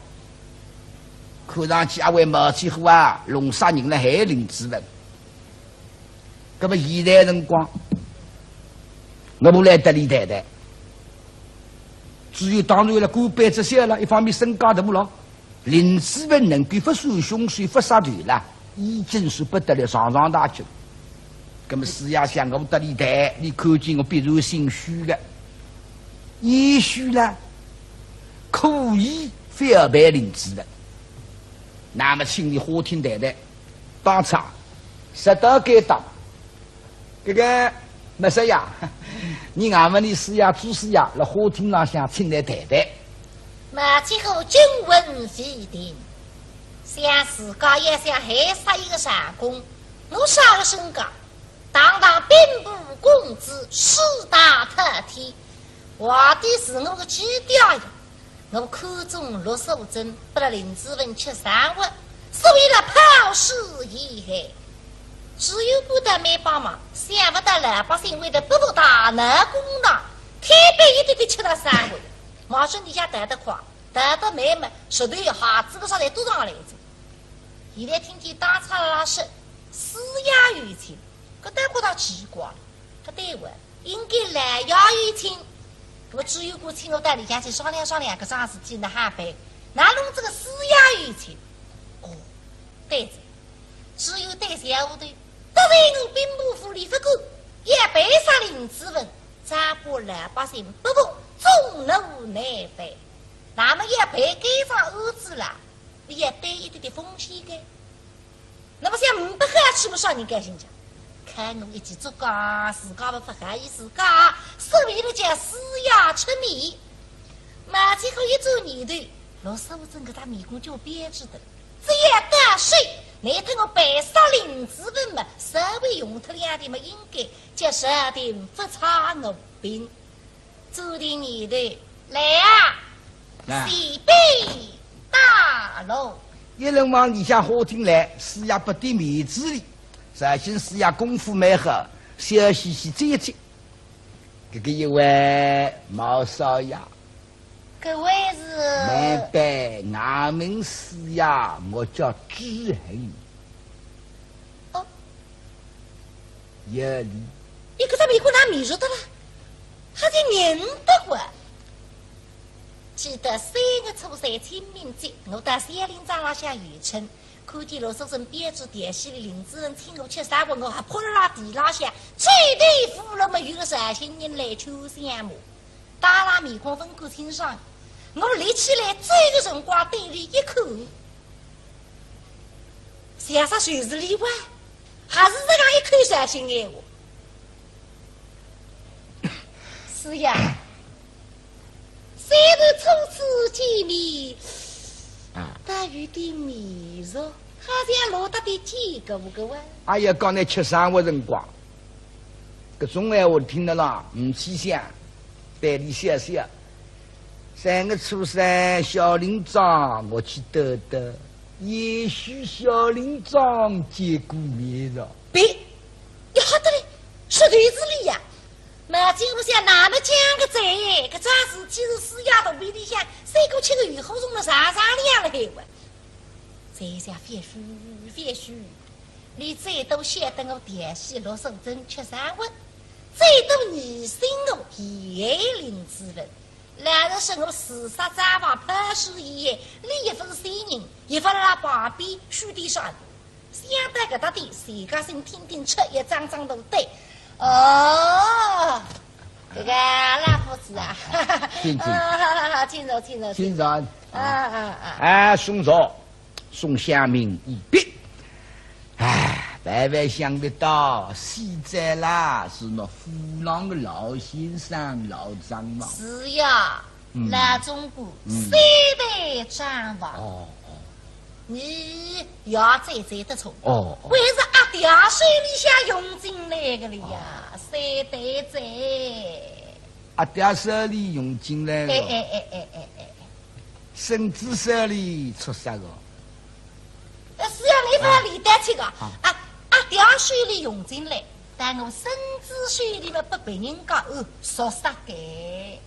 看上去阿会毛七虎啊，弄啥人来害林子文。搿么现在辰光，我勿来搭伊谈谈。朱由当然了，官拜之小了，一方面身价大了， 林子文能够勿算凶手勿杀头啦，已经是不得了，上上大吉。搿么师爷想我搭伊谈，伊看见我必然心虚个，也许啦，可以反白林子文。那么请伊花厅谈谈，当场实在该当。 搿个毛少爷，伲衙门里师爷、朱师爷辣花厅浪向请来谈谈。毛七虎惊魂未定，想自家要想害杀一个长工，我啥个身价？堂堂兵部公子，四大太监，皇帝是我个寄调呀。 我看中陆素贞，拨了林子文吃生活，所以了抛尸遗骸。知县官倒蛮帮忙，想勿到老百姓为得不服大闹公堂，推扳一点点吃到三回，毛主席里向逃得快，逃得慢嘛，舌头下子个啥侪嘟上来哉。现在听见当差拉说，师爷有请，搿倒觉得奇怪了，搿对哇，应该老爷有请，搿么知县官请我到里向去商量商量搿桩事体哪哈办，哪弄这个师爷有请？哦，对哉。 知县对小丫头，得罪我兵部府里勿过，要办杀林子文，只怕老百姓不服，众怒难犯。那么要办该桩案子啦，你要担一点点风险个。那么像呒不好处么啥人高兴讲？看我一记竹篙，自家勿勿好意思讲，所以呢叫师爷出面。毛主席一转念头，陆素贞搿张面孔就标致得了。 只要到手，乃等我办杀林子文嘛，稍微用脱两钿嘛，应该叫朝廷勿差我兵。做定念头，来啊，来。随便打喽。一人往里向花厅来，师爷拨点面子哩，绍兴师爷功夫蛮好，笑嘻嘻站起。搿个一位毛少爷， 搿位是？难得衙门师爷，我叫知县。哦。有礼。伊搿只面孔哪面熟得啦？还是认得我。记得三月初三清明节，我到小林庄浪向游春，看见陆素贞标致调戏里林子文请我吃三碗，我还扑辣地浪向，最对付了么有个绍兴人来求相骂。 当然面孔勿敢清爽，我立起来走个辰光对伊一看，像煞就是伊哇，还是搿样一口绍兴闲话。师爷，虽然初次见面，啊。但有点面熟，好像落搭点见过个哇。哎呀，刚才吃生活辰光， 搿种闲话听得啦，唔去想，对伊笑笑。三月初三小林庄我去兜兜，也许小林庄见过面哉。别，要好得嘞，说对子哩呀。毛主席哪能讲个哉？搿桩事体是师爷肚皮里向，三个吃个鱼火虫了，上上两了海哇。 在下覅说，覅说，你最多晓得我调戏陆素贞吃生活，最多疑心我陷害林子文。老实说我自杀身亡，抛尸遗骸，你一分死人，一分辣旁边虚点啥个。想到搿搭点，自家心听听出一张张大胆。哦，搿个老夫子啊，请，请。啊，请坐，请坐，请坐。啊，啊，啊。哎，送坐。 送香茗一毕。哎，万万想不到，死者啦，是那府浪的老先生、老账房。是呀，嗯。老总管，嗯。三代账房。哦，哦。你也最最得宠。哦，哦。还是阿爹手里向用进来的了呀，哦。三代哉。阿爹手里用进来的。哎，哎，哎，哎，哎，哎。 孙子手里出杀个。呃，是要你勿要理得去个。啊。啊，阿爹手里用进来，但我孙子手里嘛，拨别人家哦，说杀个。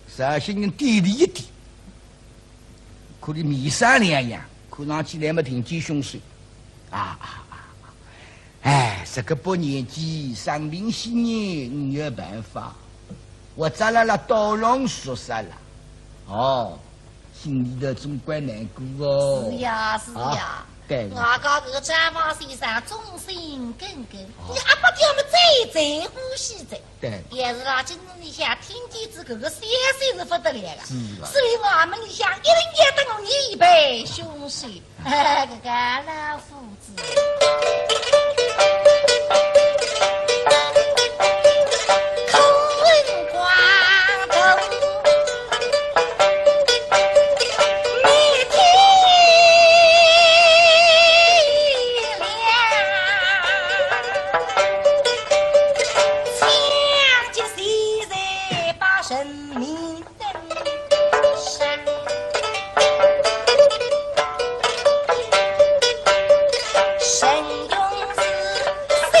绍兴人点伊一点，看伊面色两样，看上去来么挺见凶手。啊，啊，啊，啊。 哎，这个把年纪生病些年，呒有办法，我咋啦啦刀郎说啥啦？哦，心里头总归难过哦。是呀，是呀。啊，对。外加搿个账房先生忠心耿耿，哦。伊阿爸爹么最最欢喜哉。对。也是啦，今日里向听见仔搿个消息是不得了个。是啊。所以衙门里向一定要等我一备凶手。 搿个老夫子，可恨光头，每天亮，抢劫现在把人民 神勇是谁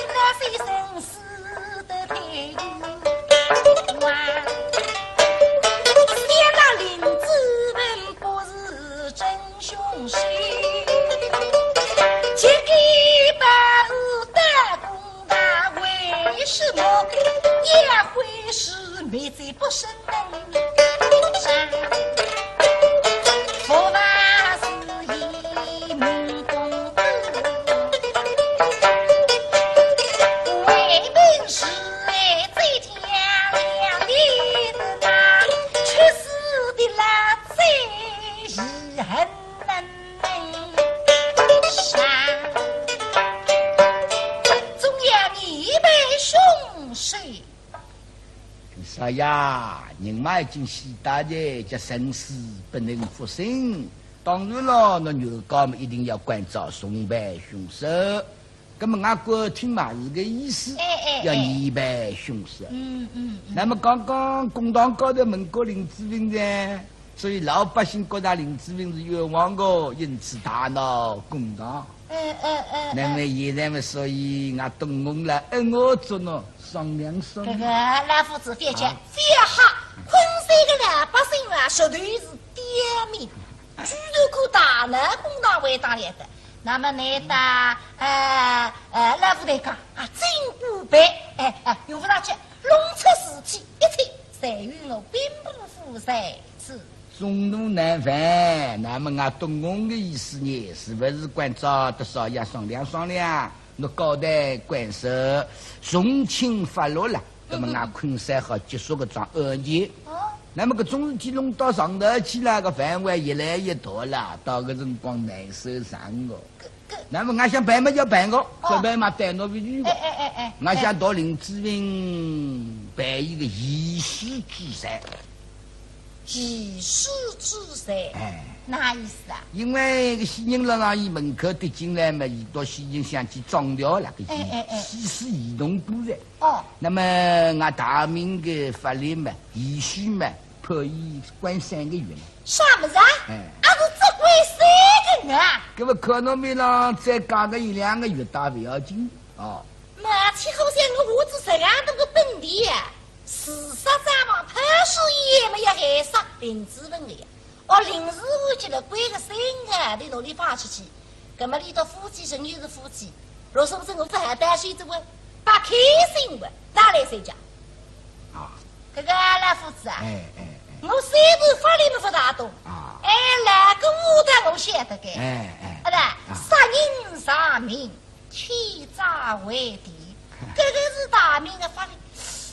那些生死的太平啊，想那林子文不是真凶手，这个把我打工的为什么也会是没罪不赦？ 少爷，人嘛已经死脱哉，叫生死不能复生。当然了，倷原告嘛一定要关照重办凶手。那么俺国听嘛是个意思，哎，哎，要严办凶手。嗯，嗯，嗯。那么刚刚公堂高头问过林子文哉，所以老百姓觉得林子文是冤枉的，因此大闹公堂。 哎，哎，哎，那么现在嘛，所以俺东翁了，哎，我做喏，商量商量。这个老夫子覅急，啊。覅吓，昆山个老百姓啊，绝对是刁民，居然敢大闹公堂为打来的。那么难道，呃，呃，老夫子讲啊，真不办，哎，哎，用不着急，弄出事体，一切侪由我兵部府裁决。 众怒难犯，那么俺东翁的意思呢，是不是关照得少爷商量商量，倷交代官司，从轻发落了，那么俺昆山好结束搿桩案件。哦。那么搿种事体弄到上头去了，搿范围越来越大了，到搿辰光难收场哦。 那么俺想办嘛就办个，哦。搿办嘛担倷勿住个。哎，哎，哎，哎。俺想到林子文办一个移尸之罪。移尸之罪？哎。哪意思啊？因为个死人了让伊门口跌进来嘛，伊到死人想去撞掉了，个移，哎，哎，哎。尸体移动过来。哦。那么俺大明个法律嘛，移尸嘛， 判伊关三个月呢。啥物事啊？哎。啊，是只关三个月啊？搿么看倷面浪再加个一两个月倒勿要紧哦。那岂好像我下仔实梗大个本钿啊？自杀身亡，判死也没有害死林子文个呀。哦，临时我记得关个三个月，倷拿伊放出去，搿么伊搭夫妻仍旧是夫妻， 若是不是我勿好担心这个，勿开心个，哪来三家？啊。搿个老夫子啊，哎，哎，哎。我虽然法律勿大懂，啊。哎，哪个我倒我晓得个。哎，哎。啊，对，啊。杀人偿命，欠债还田，搿个是大明个法律。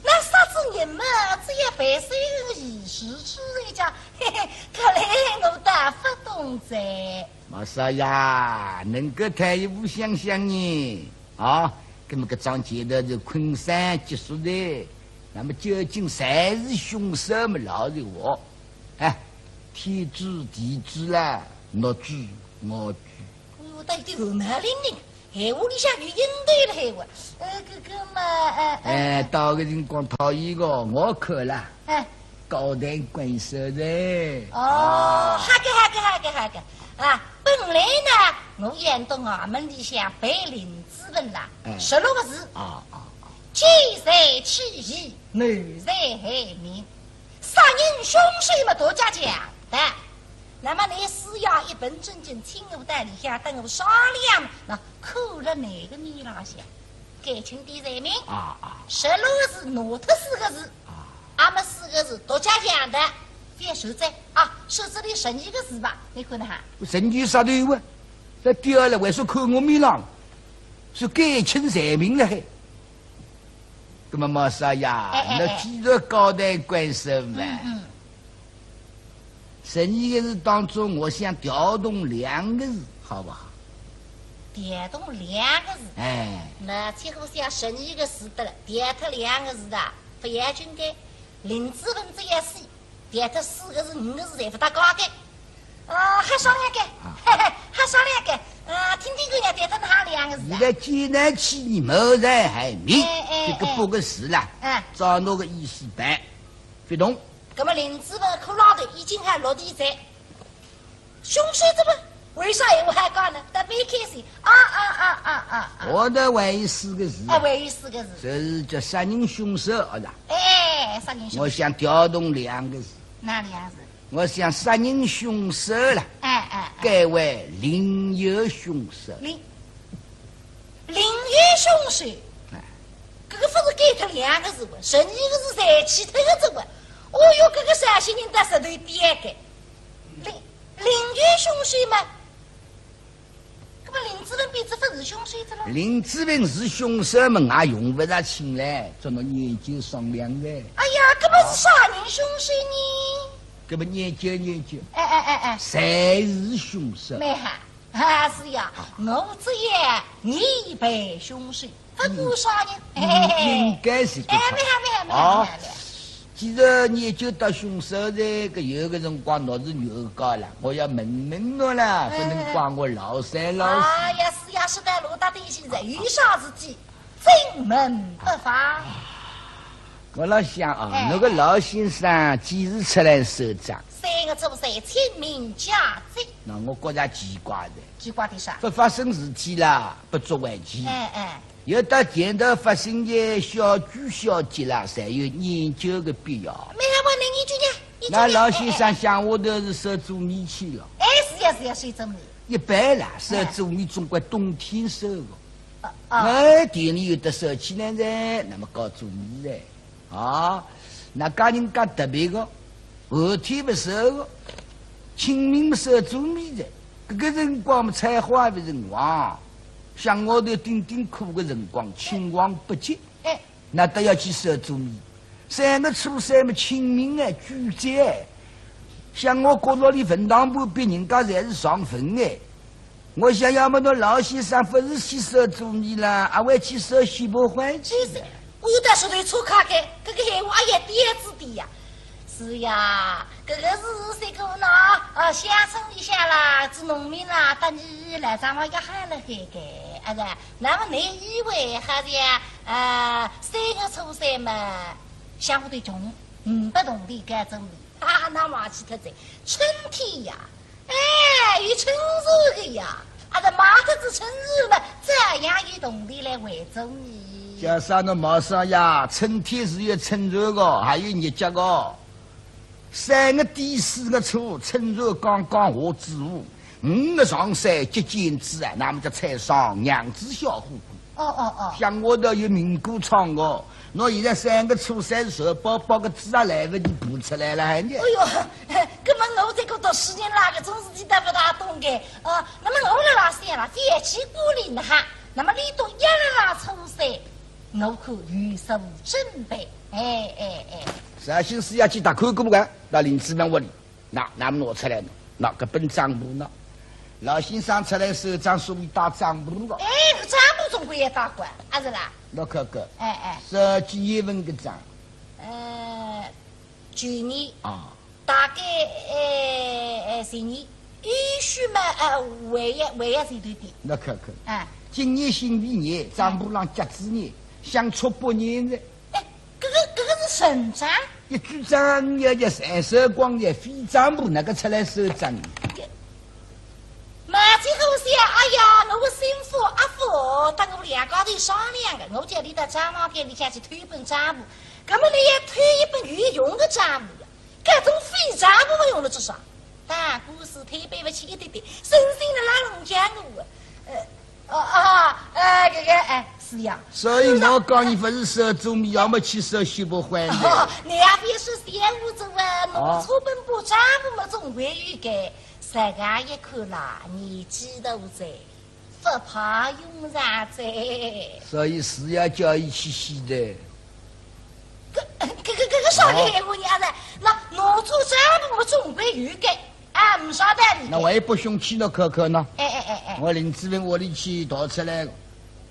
那杀仔人嘛，只要赔三个月，移尸之罪讲，嘿嘿，搿来我倒勿懂哉。 毛少爷，能够退一步想想呢？啊，搿么搿桩案件是昆山结束的，那么究竟谁是凶手么？老实话，哎，天知地知啦，倷知我知。哎哟，到底有毛病呢，闲话里向有阴谋了，闲话。呃，搿个嘛，呃，呃，哎，到个辰光讨一个，我看了。 哎。高抬贵手的。哦，啊。好个，好个，好个，好个。啊，本来呢，我演到衙门里向陪林子文啦，哎。十六个字。啊，啊，啊。见财起意，谋财害命。杀人凶手么大家讲的。那么倷师爷一本正经请我到里向搭我商量，那看了倷个面浪向，改轻点罪名。啊，啊。十六个字，拿脱四个字。 啊。阿末四个字，大家讲的，覅说哉啊，说这里十二个字吧，倷看哈。十二啥头啊？搿第二了，还说看我面浪，是改轻罪名了嘿。那么毛少爷，哎，哎，哎。倷既然高抬贵手嘛，嗯，嗯。 十二个字当中，我想调动两个字，好不好？调动两个字？哎。那几乎像十二个字得了，调脱两个字的，勿要紧个。林子文这样死，调脱四个字、五个字侪勿搭界个。啊，好商量个，啊。嘿嘿，好商量个。啊，听听看呀，调脱哪两个字啊？现在既然起意，谋财害命，哎，哎，这个八个字啦，哎。照倷个意思办，勿动。 那么林子文骷髅头已经还落地在，凶手怎么为啥闲话还讲呢？特别开心。啊啊啊啊啊啊！我的还有四个字，啊，还有四个字。就是叫杀人凶手，好的。哎，杀人凶手。我想调动两个字。哪两个字？我想杀人凶手了，哎哎哎。改为另有凶手。另，另有凶手？哎。搿个勿是改脱两个字哇，十二个字侪去脱个字哇。哦哟，搿个绍兴人搭舌头刁个。另，另有凶手嘛，搿么林子文变仔勿是凶手哉咯？林子文是凶手嘛，也用勿着请来，做侬研究商量个。哎呀，搿么是啥人凶手呢？搿么研究研究，哎哎哎哎，侪是凶手。蛮好。啊，是呀，我只要你扮凶手，勿管啥人。嗯，嘿嘿嘿。应该是搿个。哎，蛮好蛮好蛮好蛮好。既然研究到凶手哉，搿有个辰光侬是原告了，我要问问侬了，勿能怪我老三老四。哎呀，是呀，是个，罗大点心人，有啥事体，尽问不妨。我老想啊，哎。侬个老先生几时出来收账？三月初三清明佳节。那我觉着奇怪的。奇怪的啥？勿发生事体啦，勿足为奇。哎哎。 有到前头发生个小鬼小节啦，侪有研究个必要。蛮好，我来研究呢，研究呢。那老先生乡下头是收租米去了？哎，是呀是呀，收租米。一般啦，收租米总归冬天收个。哦哦。哎，田里有得收起来哉，那么搞租米哉。 啊，那家人家特别个，寒天勿收个，清明勿收租米个，搿个辰光嘛，采花个辰光，乡下头顶顶苦个辰光，青黄不接，哎。那倒要去收租米。三月初三嘛，清明哎，鬼节哎，乡下角落里坟堂旁边人家侪是上坟哎。 我想要么侬老先生勿是去收租米啦，还会去收西北欢喜。真是，我有点舌头抽卡个，搿个闲话哎呀，点子的呀。是呀，搿个是啥个呢？啊，乡村里向啦，做农民啦，搭你来张望要好了海个，啊是，那么侬以为好像，呃，三月初三嘛，乡下头穷，呒不铜钿该种米，啊，那么去脱哉，春天呀， 哎，有春蚕个呀，阿拉卖脱仔春蚕嘛，照样有铜钿来还租米。叫啥呢，毛少爷，春天是有春蚕个，还有日脚个。三月底四月初，春蚕刚刚下子窝，五月上山结茧子啊，那么叫采桑，娘子笑呼呼。 哦哦哦。乡下头有名歌唱个，侬现在三月初三是肉包包个子也来勿及孵出来了，还呢？哎哟，搿么我这个读书人啦，搿种事体侪勿大懂个。哦，那么我辣辣想啦，天气过冷了哈，那么你都要辣辣初三，我可有所准备。哎哎哎。绍兴师爷去搭看过个，到林子文屋里。 那，那么拿出来呢，拿搿本账簿呢，老先生出来收账，所以带账簿个。哎，搿账簿总归要带个，阿是啦？侬看看，哎哎。是几月份个账？呃，去年，啊。大概，哎，哎，前年，也许嘛，呃，还要，还要前头点。侬看看，哎。今年辛未年，账簿浪甲子年，相差八年哉。 哎，搿个，搿个是存账？一转账要叫三手光个，非账簿哪个出来收账？马金虎想，哎呀，我个心腹阿福搭我两家头商量个，我叫伊到账房间里向去偷一本账簿，搿么伊要偷一本有用个账簿呀，搿种废账簿勿用了做啥？ 打官司推扳勿起一点点，生性辣辣弄僵我。呃，哦，哦，呃，搿个，哎，是呀。所以我讲，伊勿是收租米，要么去收西北欢喜。哦，侬也覅说闲话哉啊，哦。侬初本把账簿么总归有个，实梗一看啦，年纪大哉，勿派用场哉。所以是要叫伊去洗的。 搿，搿，搿，搿个啥个闲话呀？哦。那拿出账簿么总归有个，啊，没啥道理个。那万一拨凶器呢，看看呢？哎，哎，哎，哎。我林子文屋里去盗出来个。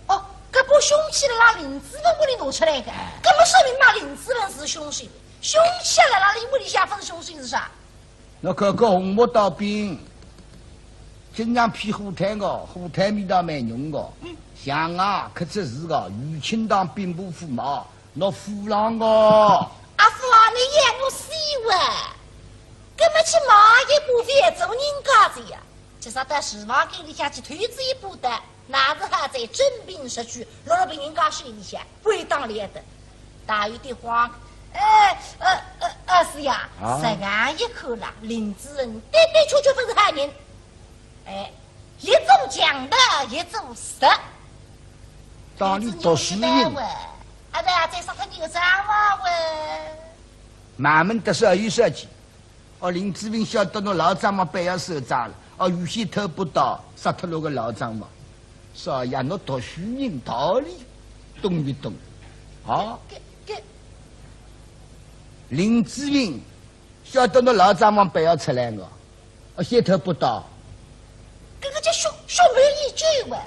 哦，搿把凶器辣辣林子文屋里拿出来个，哎。搿么说明嘛，林子文是凶手。凶器辣辣伊屋里向，勿是凶手是啥？ 侬看看红木刀柄，经常劈火炭个，火炭味道蛮浓个。嗯。象牙刻出字个，余庆堂兵部府买，拿府浪个。阿福啊，侬要我死哇？搿么去买一把饭做人家子呀？就说到厨房间里向去偷仔一把刀，拿仔好在真凭实据，落了别人家手里向，不会当了的。大有点慌。哎，呃，呃，呃，师爷，啊？实梗一看啦，林子文的的确确不是好人。哎，一做强盗，一做贼。当你读书人。林子文，啊，对啊，再杀脱你个丈夫喂。慢慢的说一说去。 哦，林子文晓得侬老丈母板要收账了。哦，预先偷把刀，杀脱侬个老丈母。少爷，侬读书人道理懂一懂？啊？搿，搿，林子文晓得侬老丈母板要出来个，哦，先偷把刀。搿个叫血，血满衣袖喂。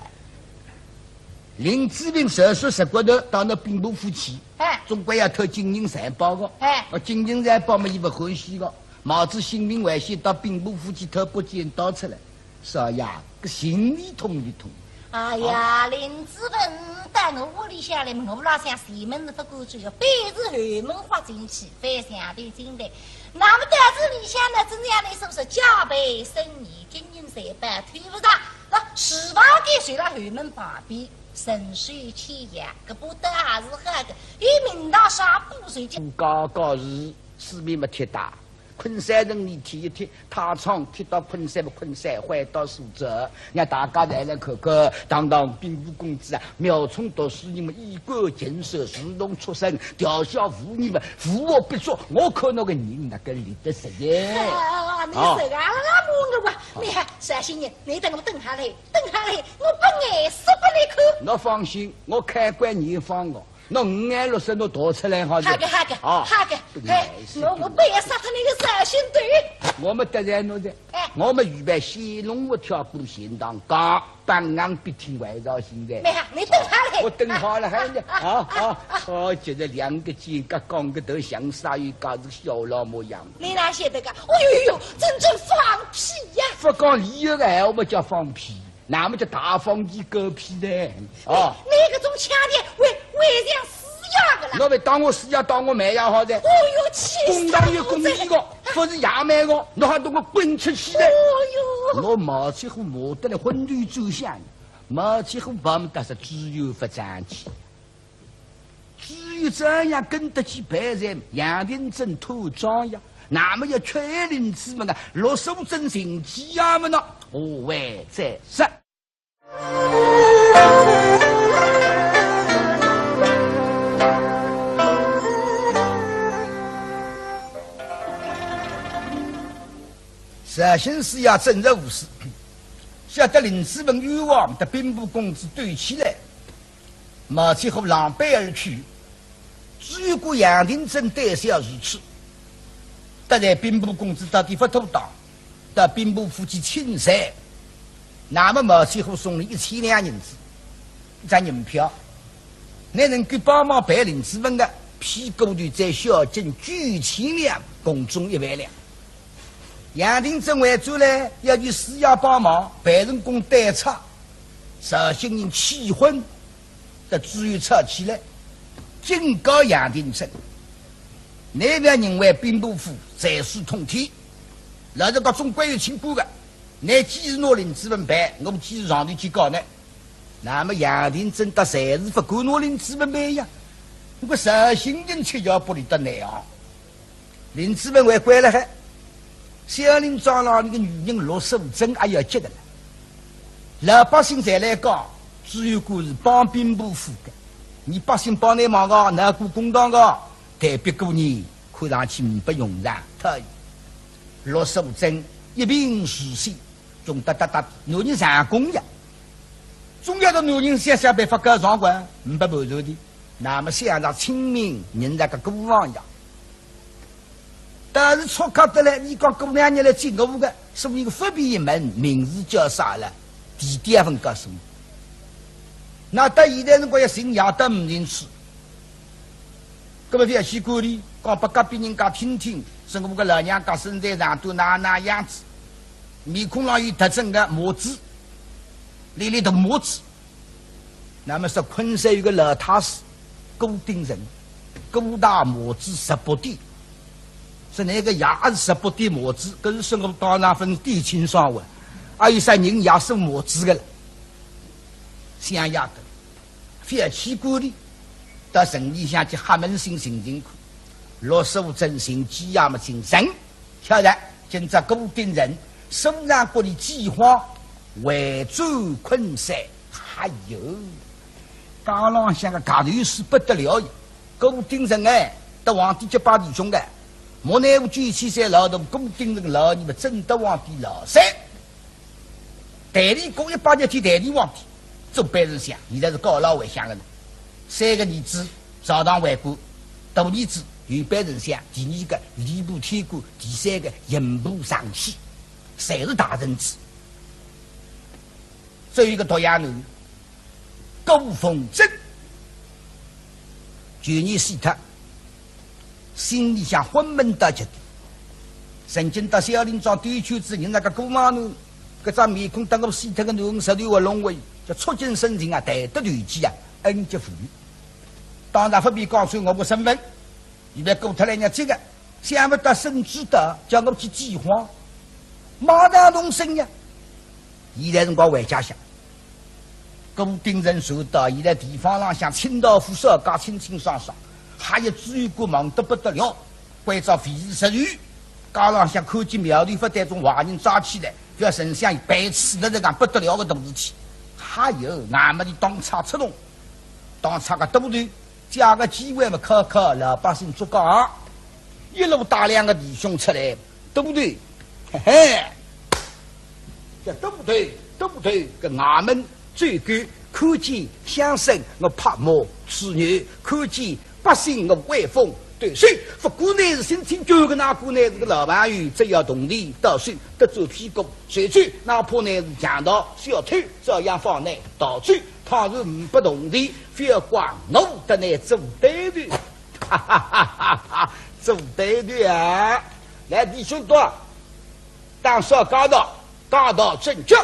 林子文实梗实梗当到兵部府去，哎。总归要偷金银财宝个。哎。哦，金银财宝嘛，伊勿欢喜个。 冒仔性命危险到兵部府去偷把尖刀出来，少爷，搿心里痛一痛。哎呀，啊。林子文到我屋里向来，我屋里向前门是勿敢走个，必是后门豁进去，翻墙头进来。那么到仔里向呢，真像倷所说，戒备森严，金银财宝偷勿着，那厨房间就辣后门旁边，顺手牵羊，搿把刀还是好个，有名堂上把手。刚刚是四面没铁打， 昆山城里踢一踢，太仓踢到昆山么，昆山回到苏州，让大家来来看看，堂堂兵部公子啊，冒充读书人么，衣冠禽兽，如同畜生，调笑妇女么，无恶不作，我看侬个人哪个立得实在？啊，你啊。实梗了啦，骂我啊！你看，绍兴人，你等我等下来，等下来，我把颜色拨你看。侬放心，我看管严防个。 侬五颜六色侬逃出来好哉。好个，好个，啊，好个。哎，我，我不要杀脱你个绍兴头。我么得罪侬哉，哎。我么预备先弄我跳过钱塘江，板硬笔挺外朝现在。没有，你等下来。我等好了，还有呢，啊，啊，哦，就是两个肩胛，讲个头像啥有家是小老模样。你哪晓得个？哦呦呦呦，真正放屁呀！不讲理由个闲话，我叫放屁。 那么就大放你狗屁嘞！哦。你，你搿种腔调，还，还像师爷个啦。侬勿当我师爷，当我妹也好哉。哦哟，气死我哉！公堂有公义个，勿是爷妹个，侬还同我滚出去嘞！哦哟。我毛七虎骂得来昏头转向，毛七虎把我们打是只有勿争气。 只有这样跟得起别人，杨廷珍拖庄呀，那么要劝林子文啊，陆素贞寻机呀么呢，下回再说。绍兴师爷正直无私，晓得林子文冤枉，搭兵部公子对起来。 毛七虎狼狈而去，只有个杨廷珍胆小如鼠，得罪兵部公子到底勿妥当，到兵部府去请罪。那么毛七虎送了一千两银子，一张银票，你能够帮忙办林子文个，屁股头再孝敬九千两，共总一万两。杨廷珍回转来要求师爷帮忙，办成功对拆，绍兴人气昏， 搭知县吵起来，警告杨廷珍，你覅认为兵部府才是通天，老实讲总归有清官个，你既是拿林子文办，我既是上头去告你。那么杨廷珍搭才是勿敢拿林子文办呀，我绍兴人七窍不离得难啊。 林子文还关了海，小林庄浪里个女人陆素贞也要急个了。老百姓侪来讲，知县官是帮兵部府个，你百姓帮你忙个，拿过公堂个，代表个人看上去呒不用场，讨厌。陆素贞一贫如洗，穷得搭搭，男人上供呀。总要个男人想想办法告状个，呒不办法的。那么想着清明，人家个过房呀。 但是促狭得来，你讲过两日来进我个，所以个勿便门，名字叫啥了？地点也勿告诉我。那到现在辰光要寻也到勿寻处，搿么覅去管伊，讲拨隔壁人家听听，说我个老娘家身材长短哪哪样子，面孔浪有特征个麻子，立立大麻子。 那么说昆山有个老太师，顾鼎臣，顾大麻子十八点。说那个爷也是十八点麻子，搿是说我当场分点清爽哇。阿有啥人也是麻子个了。想也对，覅去管伊，到城里向去瞎问讯寻寻看。陆素贞寻几夜么寻寻，晓得今朝顾鼎臣，苏常国里饥荒，回转昆山。哎哟，街浪向个夹头水不得了呀！顾鼎臣哎，搭皇帝结拜弟兄个，莫奈何九千岁老大，顾鼎臣老二么正搭皇帝老三。 代理过一百日天代理皇帝，做班丞相，现在是告老还乡个呢。三个儿子朝堂为官，大儿子有班丞相，第二个吏部天官，第三个刑部尚书，侪是大臣子。只有一个独养囡，顾凤珍，旧年死脱， 心里向昏闷到极点。曾经到小林庄兜一圈子，人家个姑妈呢，搿张面孔搭我死脱个囡儿实头活龙活，叫触景生情啊，弹得投机啊，恩结父义。当然勿便讲出我个身份，现在过脱来日脚个，想勿到沈知道叫我去饥荒，马上动身呀。现在辰光回家乡， 顾鼎臣说道，现在地方浪向清道夫少介清清爽爽，还有知县官忙得不得了，关照费事十万，街浪向看见苗头勿对，种坏人抓起来，覅丞相办事了，这讲不得了个大事体。还有，俺们的当差出动，当差个都头，借个机会嘛，考考老百姓作梗，一路带两个弟兄出来，都头，嘿嘿。 叫都头，都头，搿衙门最高，看见乡绅我拍马吹牛，看见百姓我威风。对，谁不管乃是心情旧个，哪管乃是个老朋友，只要铜钿到手，得做屁股，谁去，哪怕乃是强盗小偷，照样放乃逃走。倘若呒不铜钿，覅怪我搭乃做对头。哈哈哈哈哈，做对头啊！来，弟兄多， 打扫街道，街道整洁，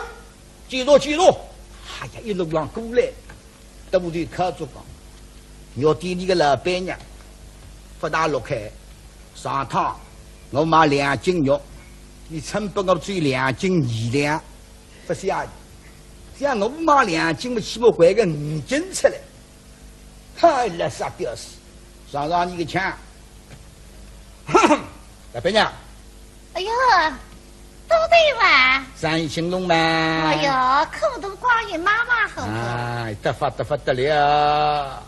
记住，记住。哎呀，一路浪过来，都得靠着讲，肉店里个老板娘勿大落开。上趟我买两斤肉，伊称拨我只有两斤二两，勿像伊，像我买两斤，我起码还个五斤出来。 嗨，垃圾屌丝，尝尝你个枪。哼哼，老板娘。哎哟，都对哇？生意兴隆嘛？哎哟，苦大光裕，马马虎虎。哎，得法得法得了。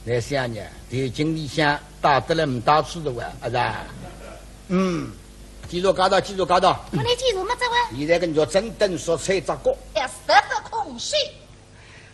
来想呢，头颈里向带得来呒带处的哇，阿是啊？嗯，记住街道，记住街道。我来记住么子哇？现在个肉整顿，蔬菜摘光。要实得空虚。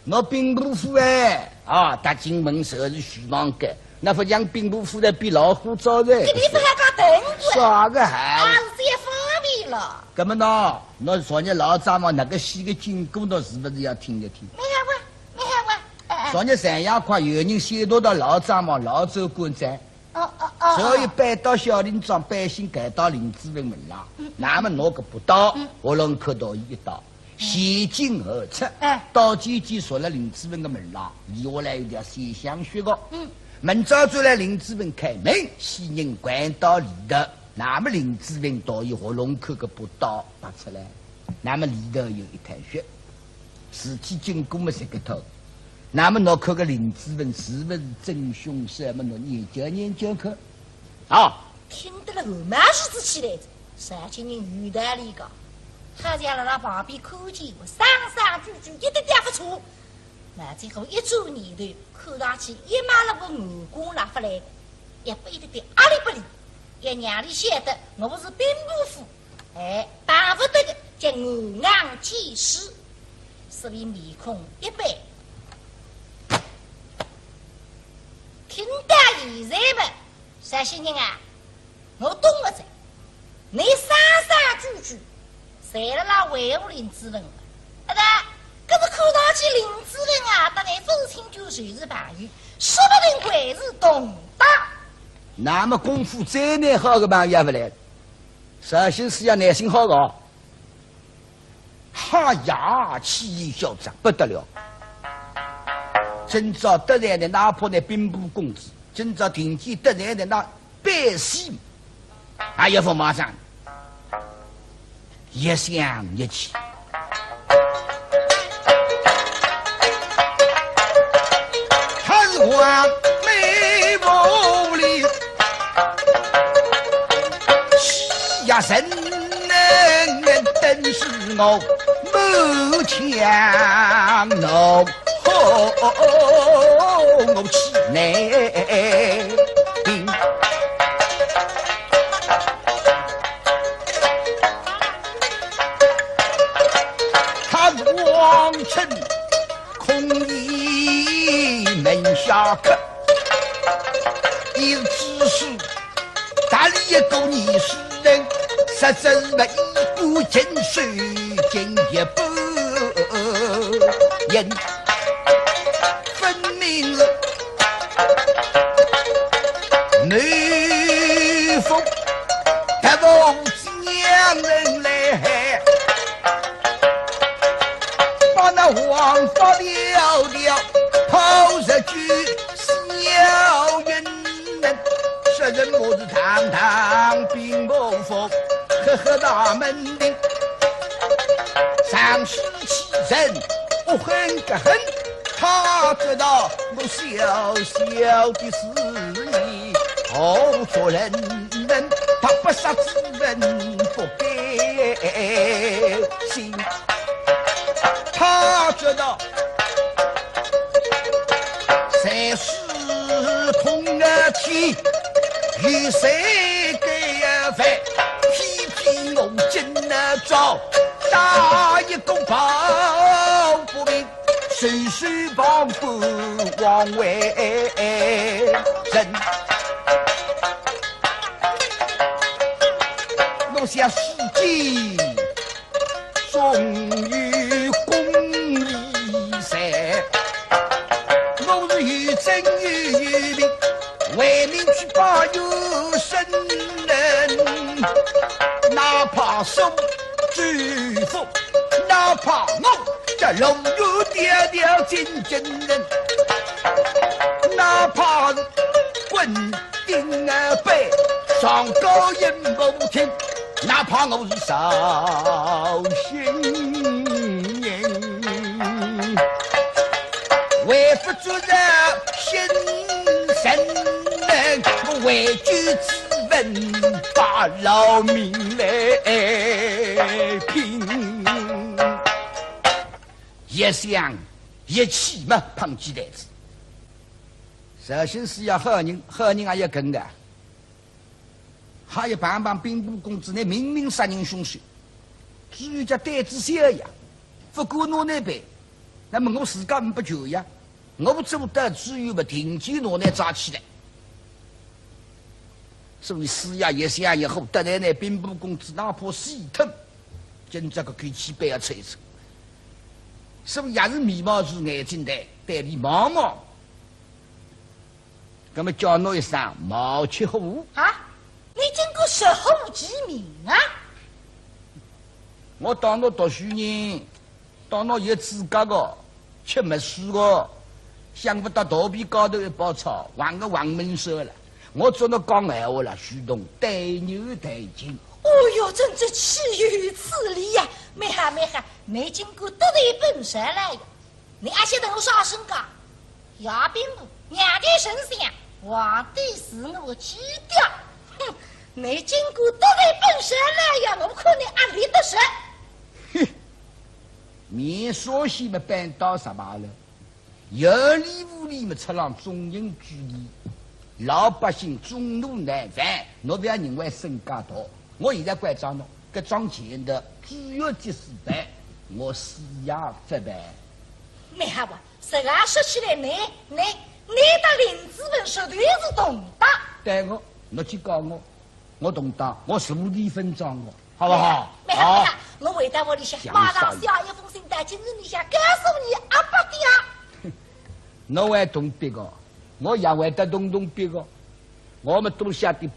喏，兵部府哎，啊，踏进门侪是虚妄个，那勿像兵部府的比老虎招人。搿里勿还讲等过？啥个还？啊，是也方便了。搿么喏，喏昨日老早嘛，那个戏个经过，喏是勿是要听一听？没有啊，没有啊。哎，哎。昨日三夜快，有人先到到老早嘛，老早官在。 哦，哦，哦，所以哦。搬到小林庄，百姓赶到林子文门浪，嗯。那么拿个不到，嗯。喉咙口到一道，嗯。先进而出，哎。到今天说了林子文个门浪，留下来一条线香血个。嗯。明朝转来林子文开门，死人掼到里头，那么林子文到伊喉咙口个不到拔出来，那么里头有一滩血。 事体经过么是搿套。那么喏，看个林子文是勿是真凶手么喏，研究研究看。啊，听得了汗毛竖仔起来，绍兴人有道理个。好像辣辣旁边看见，声声句句一点点勿错。毛子虎一转念头，看上去也蛮了个眼光拉勿来个，也拨一点点压力拨伊，也让伊晓得我是兵部府 哎，巴勿得个叫我硬见识，所以面孔一板。听到现在么，绍兴人啊，我懂了哉。你声声句句，侪辣辣维护林子文个。阿是，搿是看上去林子文啊，搭你分清楚就是朋友，说勿定还是同党。那么功夫再难好个朋友也勿来。 绍兴师爷耐心好个哦。哈呀，气焰嚣张不得了。今朝得罪的哪怕那兵部公子，今朝听见得罪的那百姓，还要勿马上，一想一气。王妹无礼欺压人，等是我满腔怒火，我气馁。他王臣 孔乙门下客，伊只是搭俚一个二世人，实则么一个进士进一步，人分明是谋反，特务将人来害。 把那王法调调，抛入去小人，这人我是堂堂兵部府，赫赫大门庭，上书其人，恶狠个很，他知道我小小的事意，何足人能，他不杀之恩不该心。 他知道，谁是通啊天，与谁该啊犯，偏偏我今啊朝，打一个抱不平，首首旁观王为人。我想世间 总有公理在，我是有真有凭，为民去把有神人，哪怕受罪福，哪怕我这龙游貂貂进京人，哪怕是滚 顶啊背，上高音不听，哪怕我是绍兴人，为父做人心神人，我为救子文把老命来拼。一想一气嘛，碰起台子。绍兴师爷好人，好人也要跟个。 还要碰碰兵部公子，倷明明杀人凶手，只有叫胆子小呀，勿敢拿倷办，那么我自家呒不救呀，我做得只有么定计拿倷抓起来。所以师爷一想也好，得罪倷兵部公子，哪怕死脱，今朝个口气板要吹出。所以也是眉毛竖眼睛个，对俚望望。 那么叫倷一声毛七虎。啊，倷竟敢直呼其名啊？我当倷读书人，当倷有资格个，吃墨水个，想勿到肚皮高头一包草，横个横门首了。我做倷讲闲话了，书童对牛弹琴。哦哟，真正岂有此理呀！蛮好，蛮好，倷竟敢得罪本少爷呀！ 倷阿晓得我啥身价？爷兵部，娘个丞相，皇帝是我基调。哼，倷竟敢得罪本少爷呀，我看倷阿立得住。哼，面上西么板到啥罢了，有理无理么出浪中人之理，老百姓众怒难犯，倷勿要认为身价大。 我现在关照倷，搿桩钱的主要指使办，我师爷勿办。蛮好啊，实梗说起来，倷，倷，倷搭林子文说的是同党。对个，倷去告我，我同党，我实力分赃个，好不好？蛮好，蛮好，我回到屋里向，马上写一封信到京城里向，告诉倷阿伯爹。倷还同别个，我也会得同同别个，我么都晓得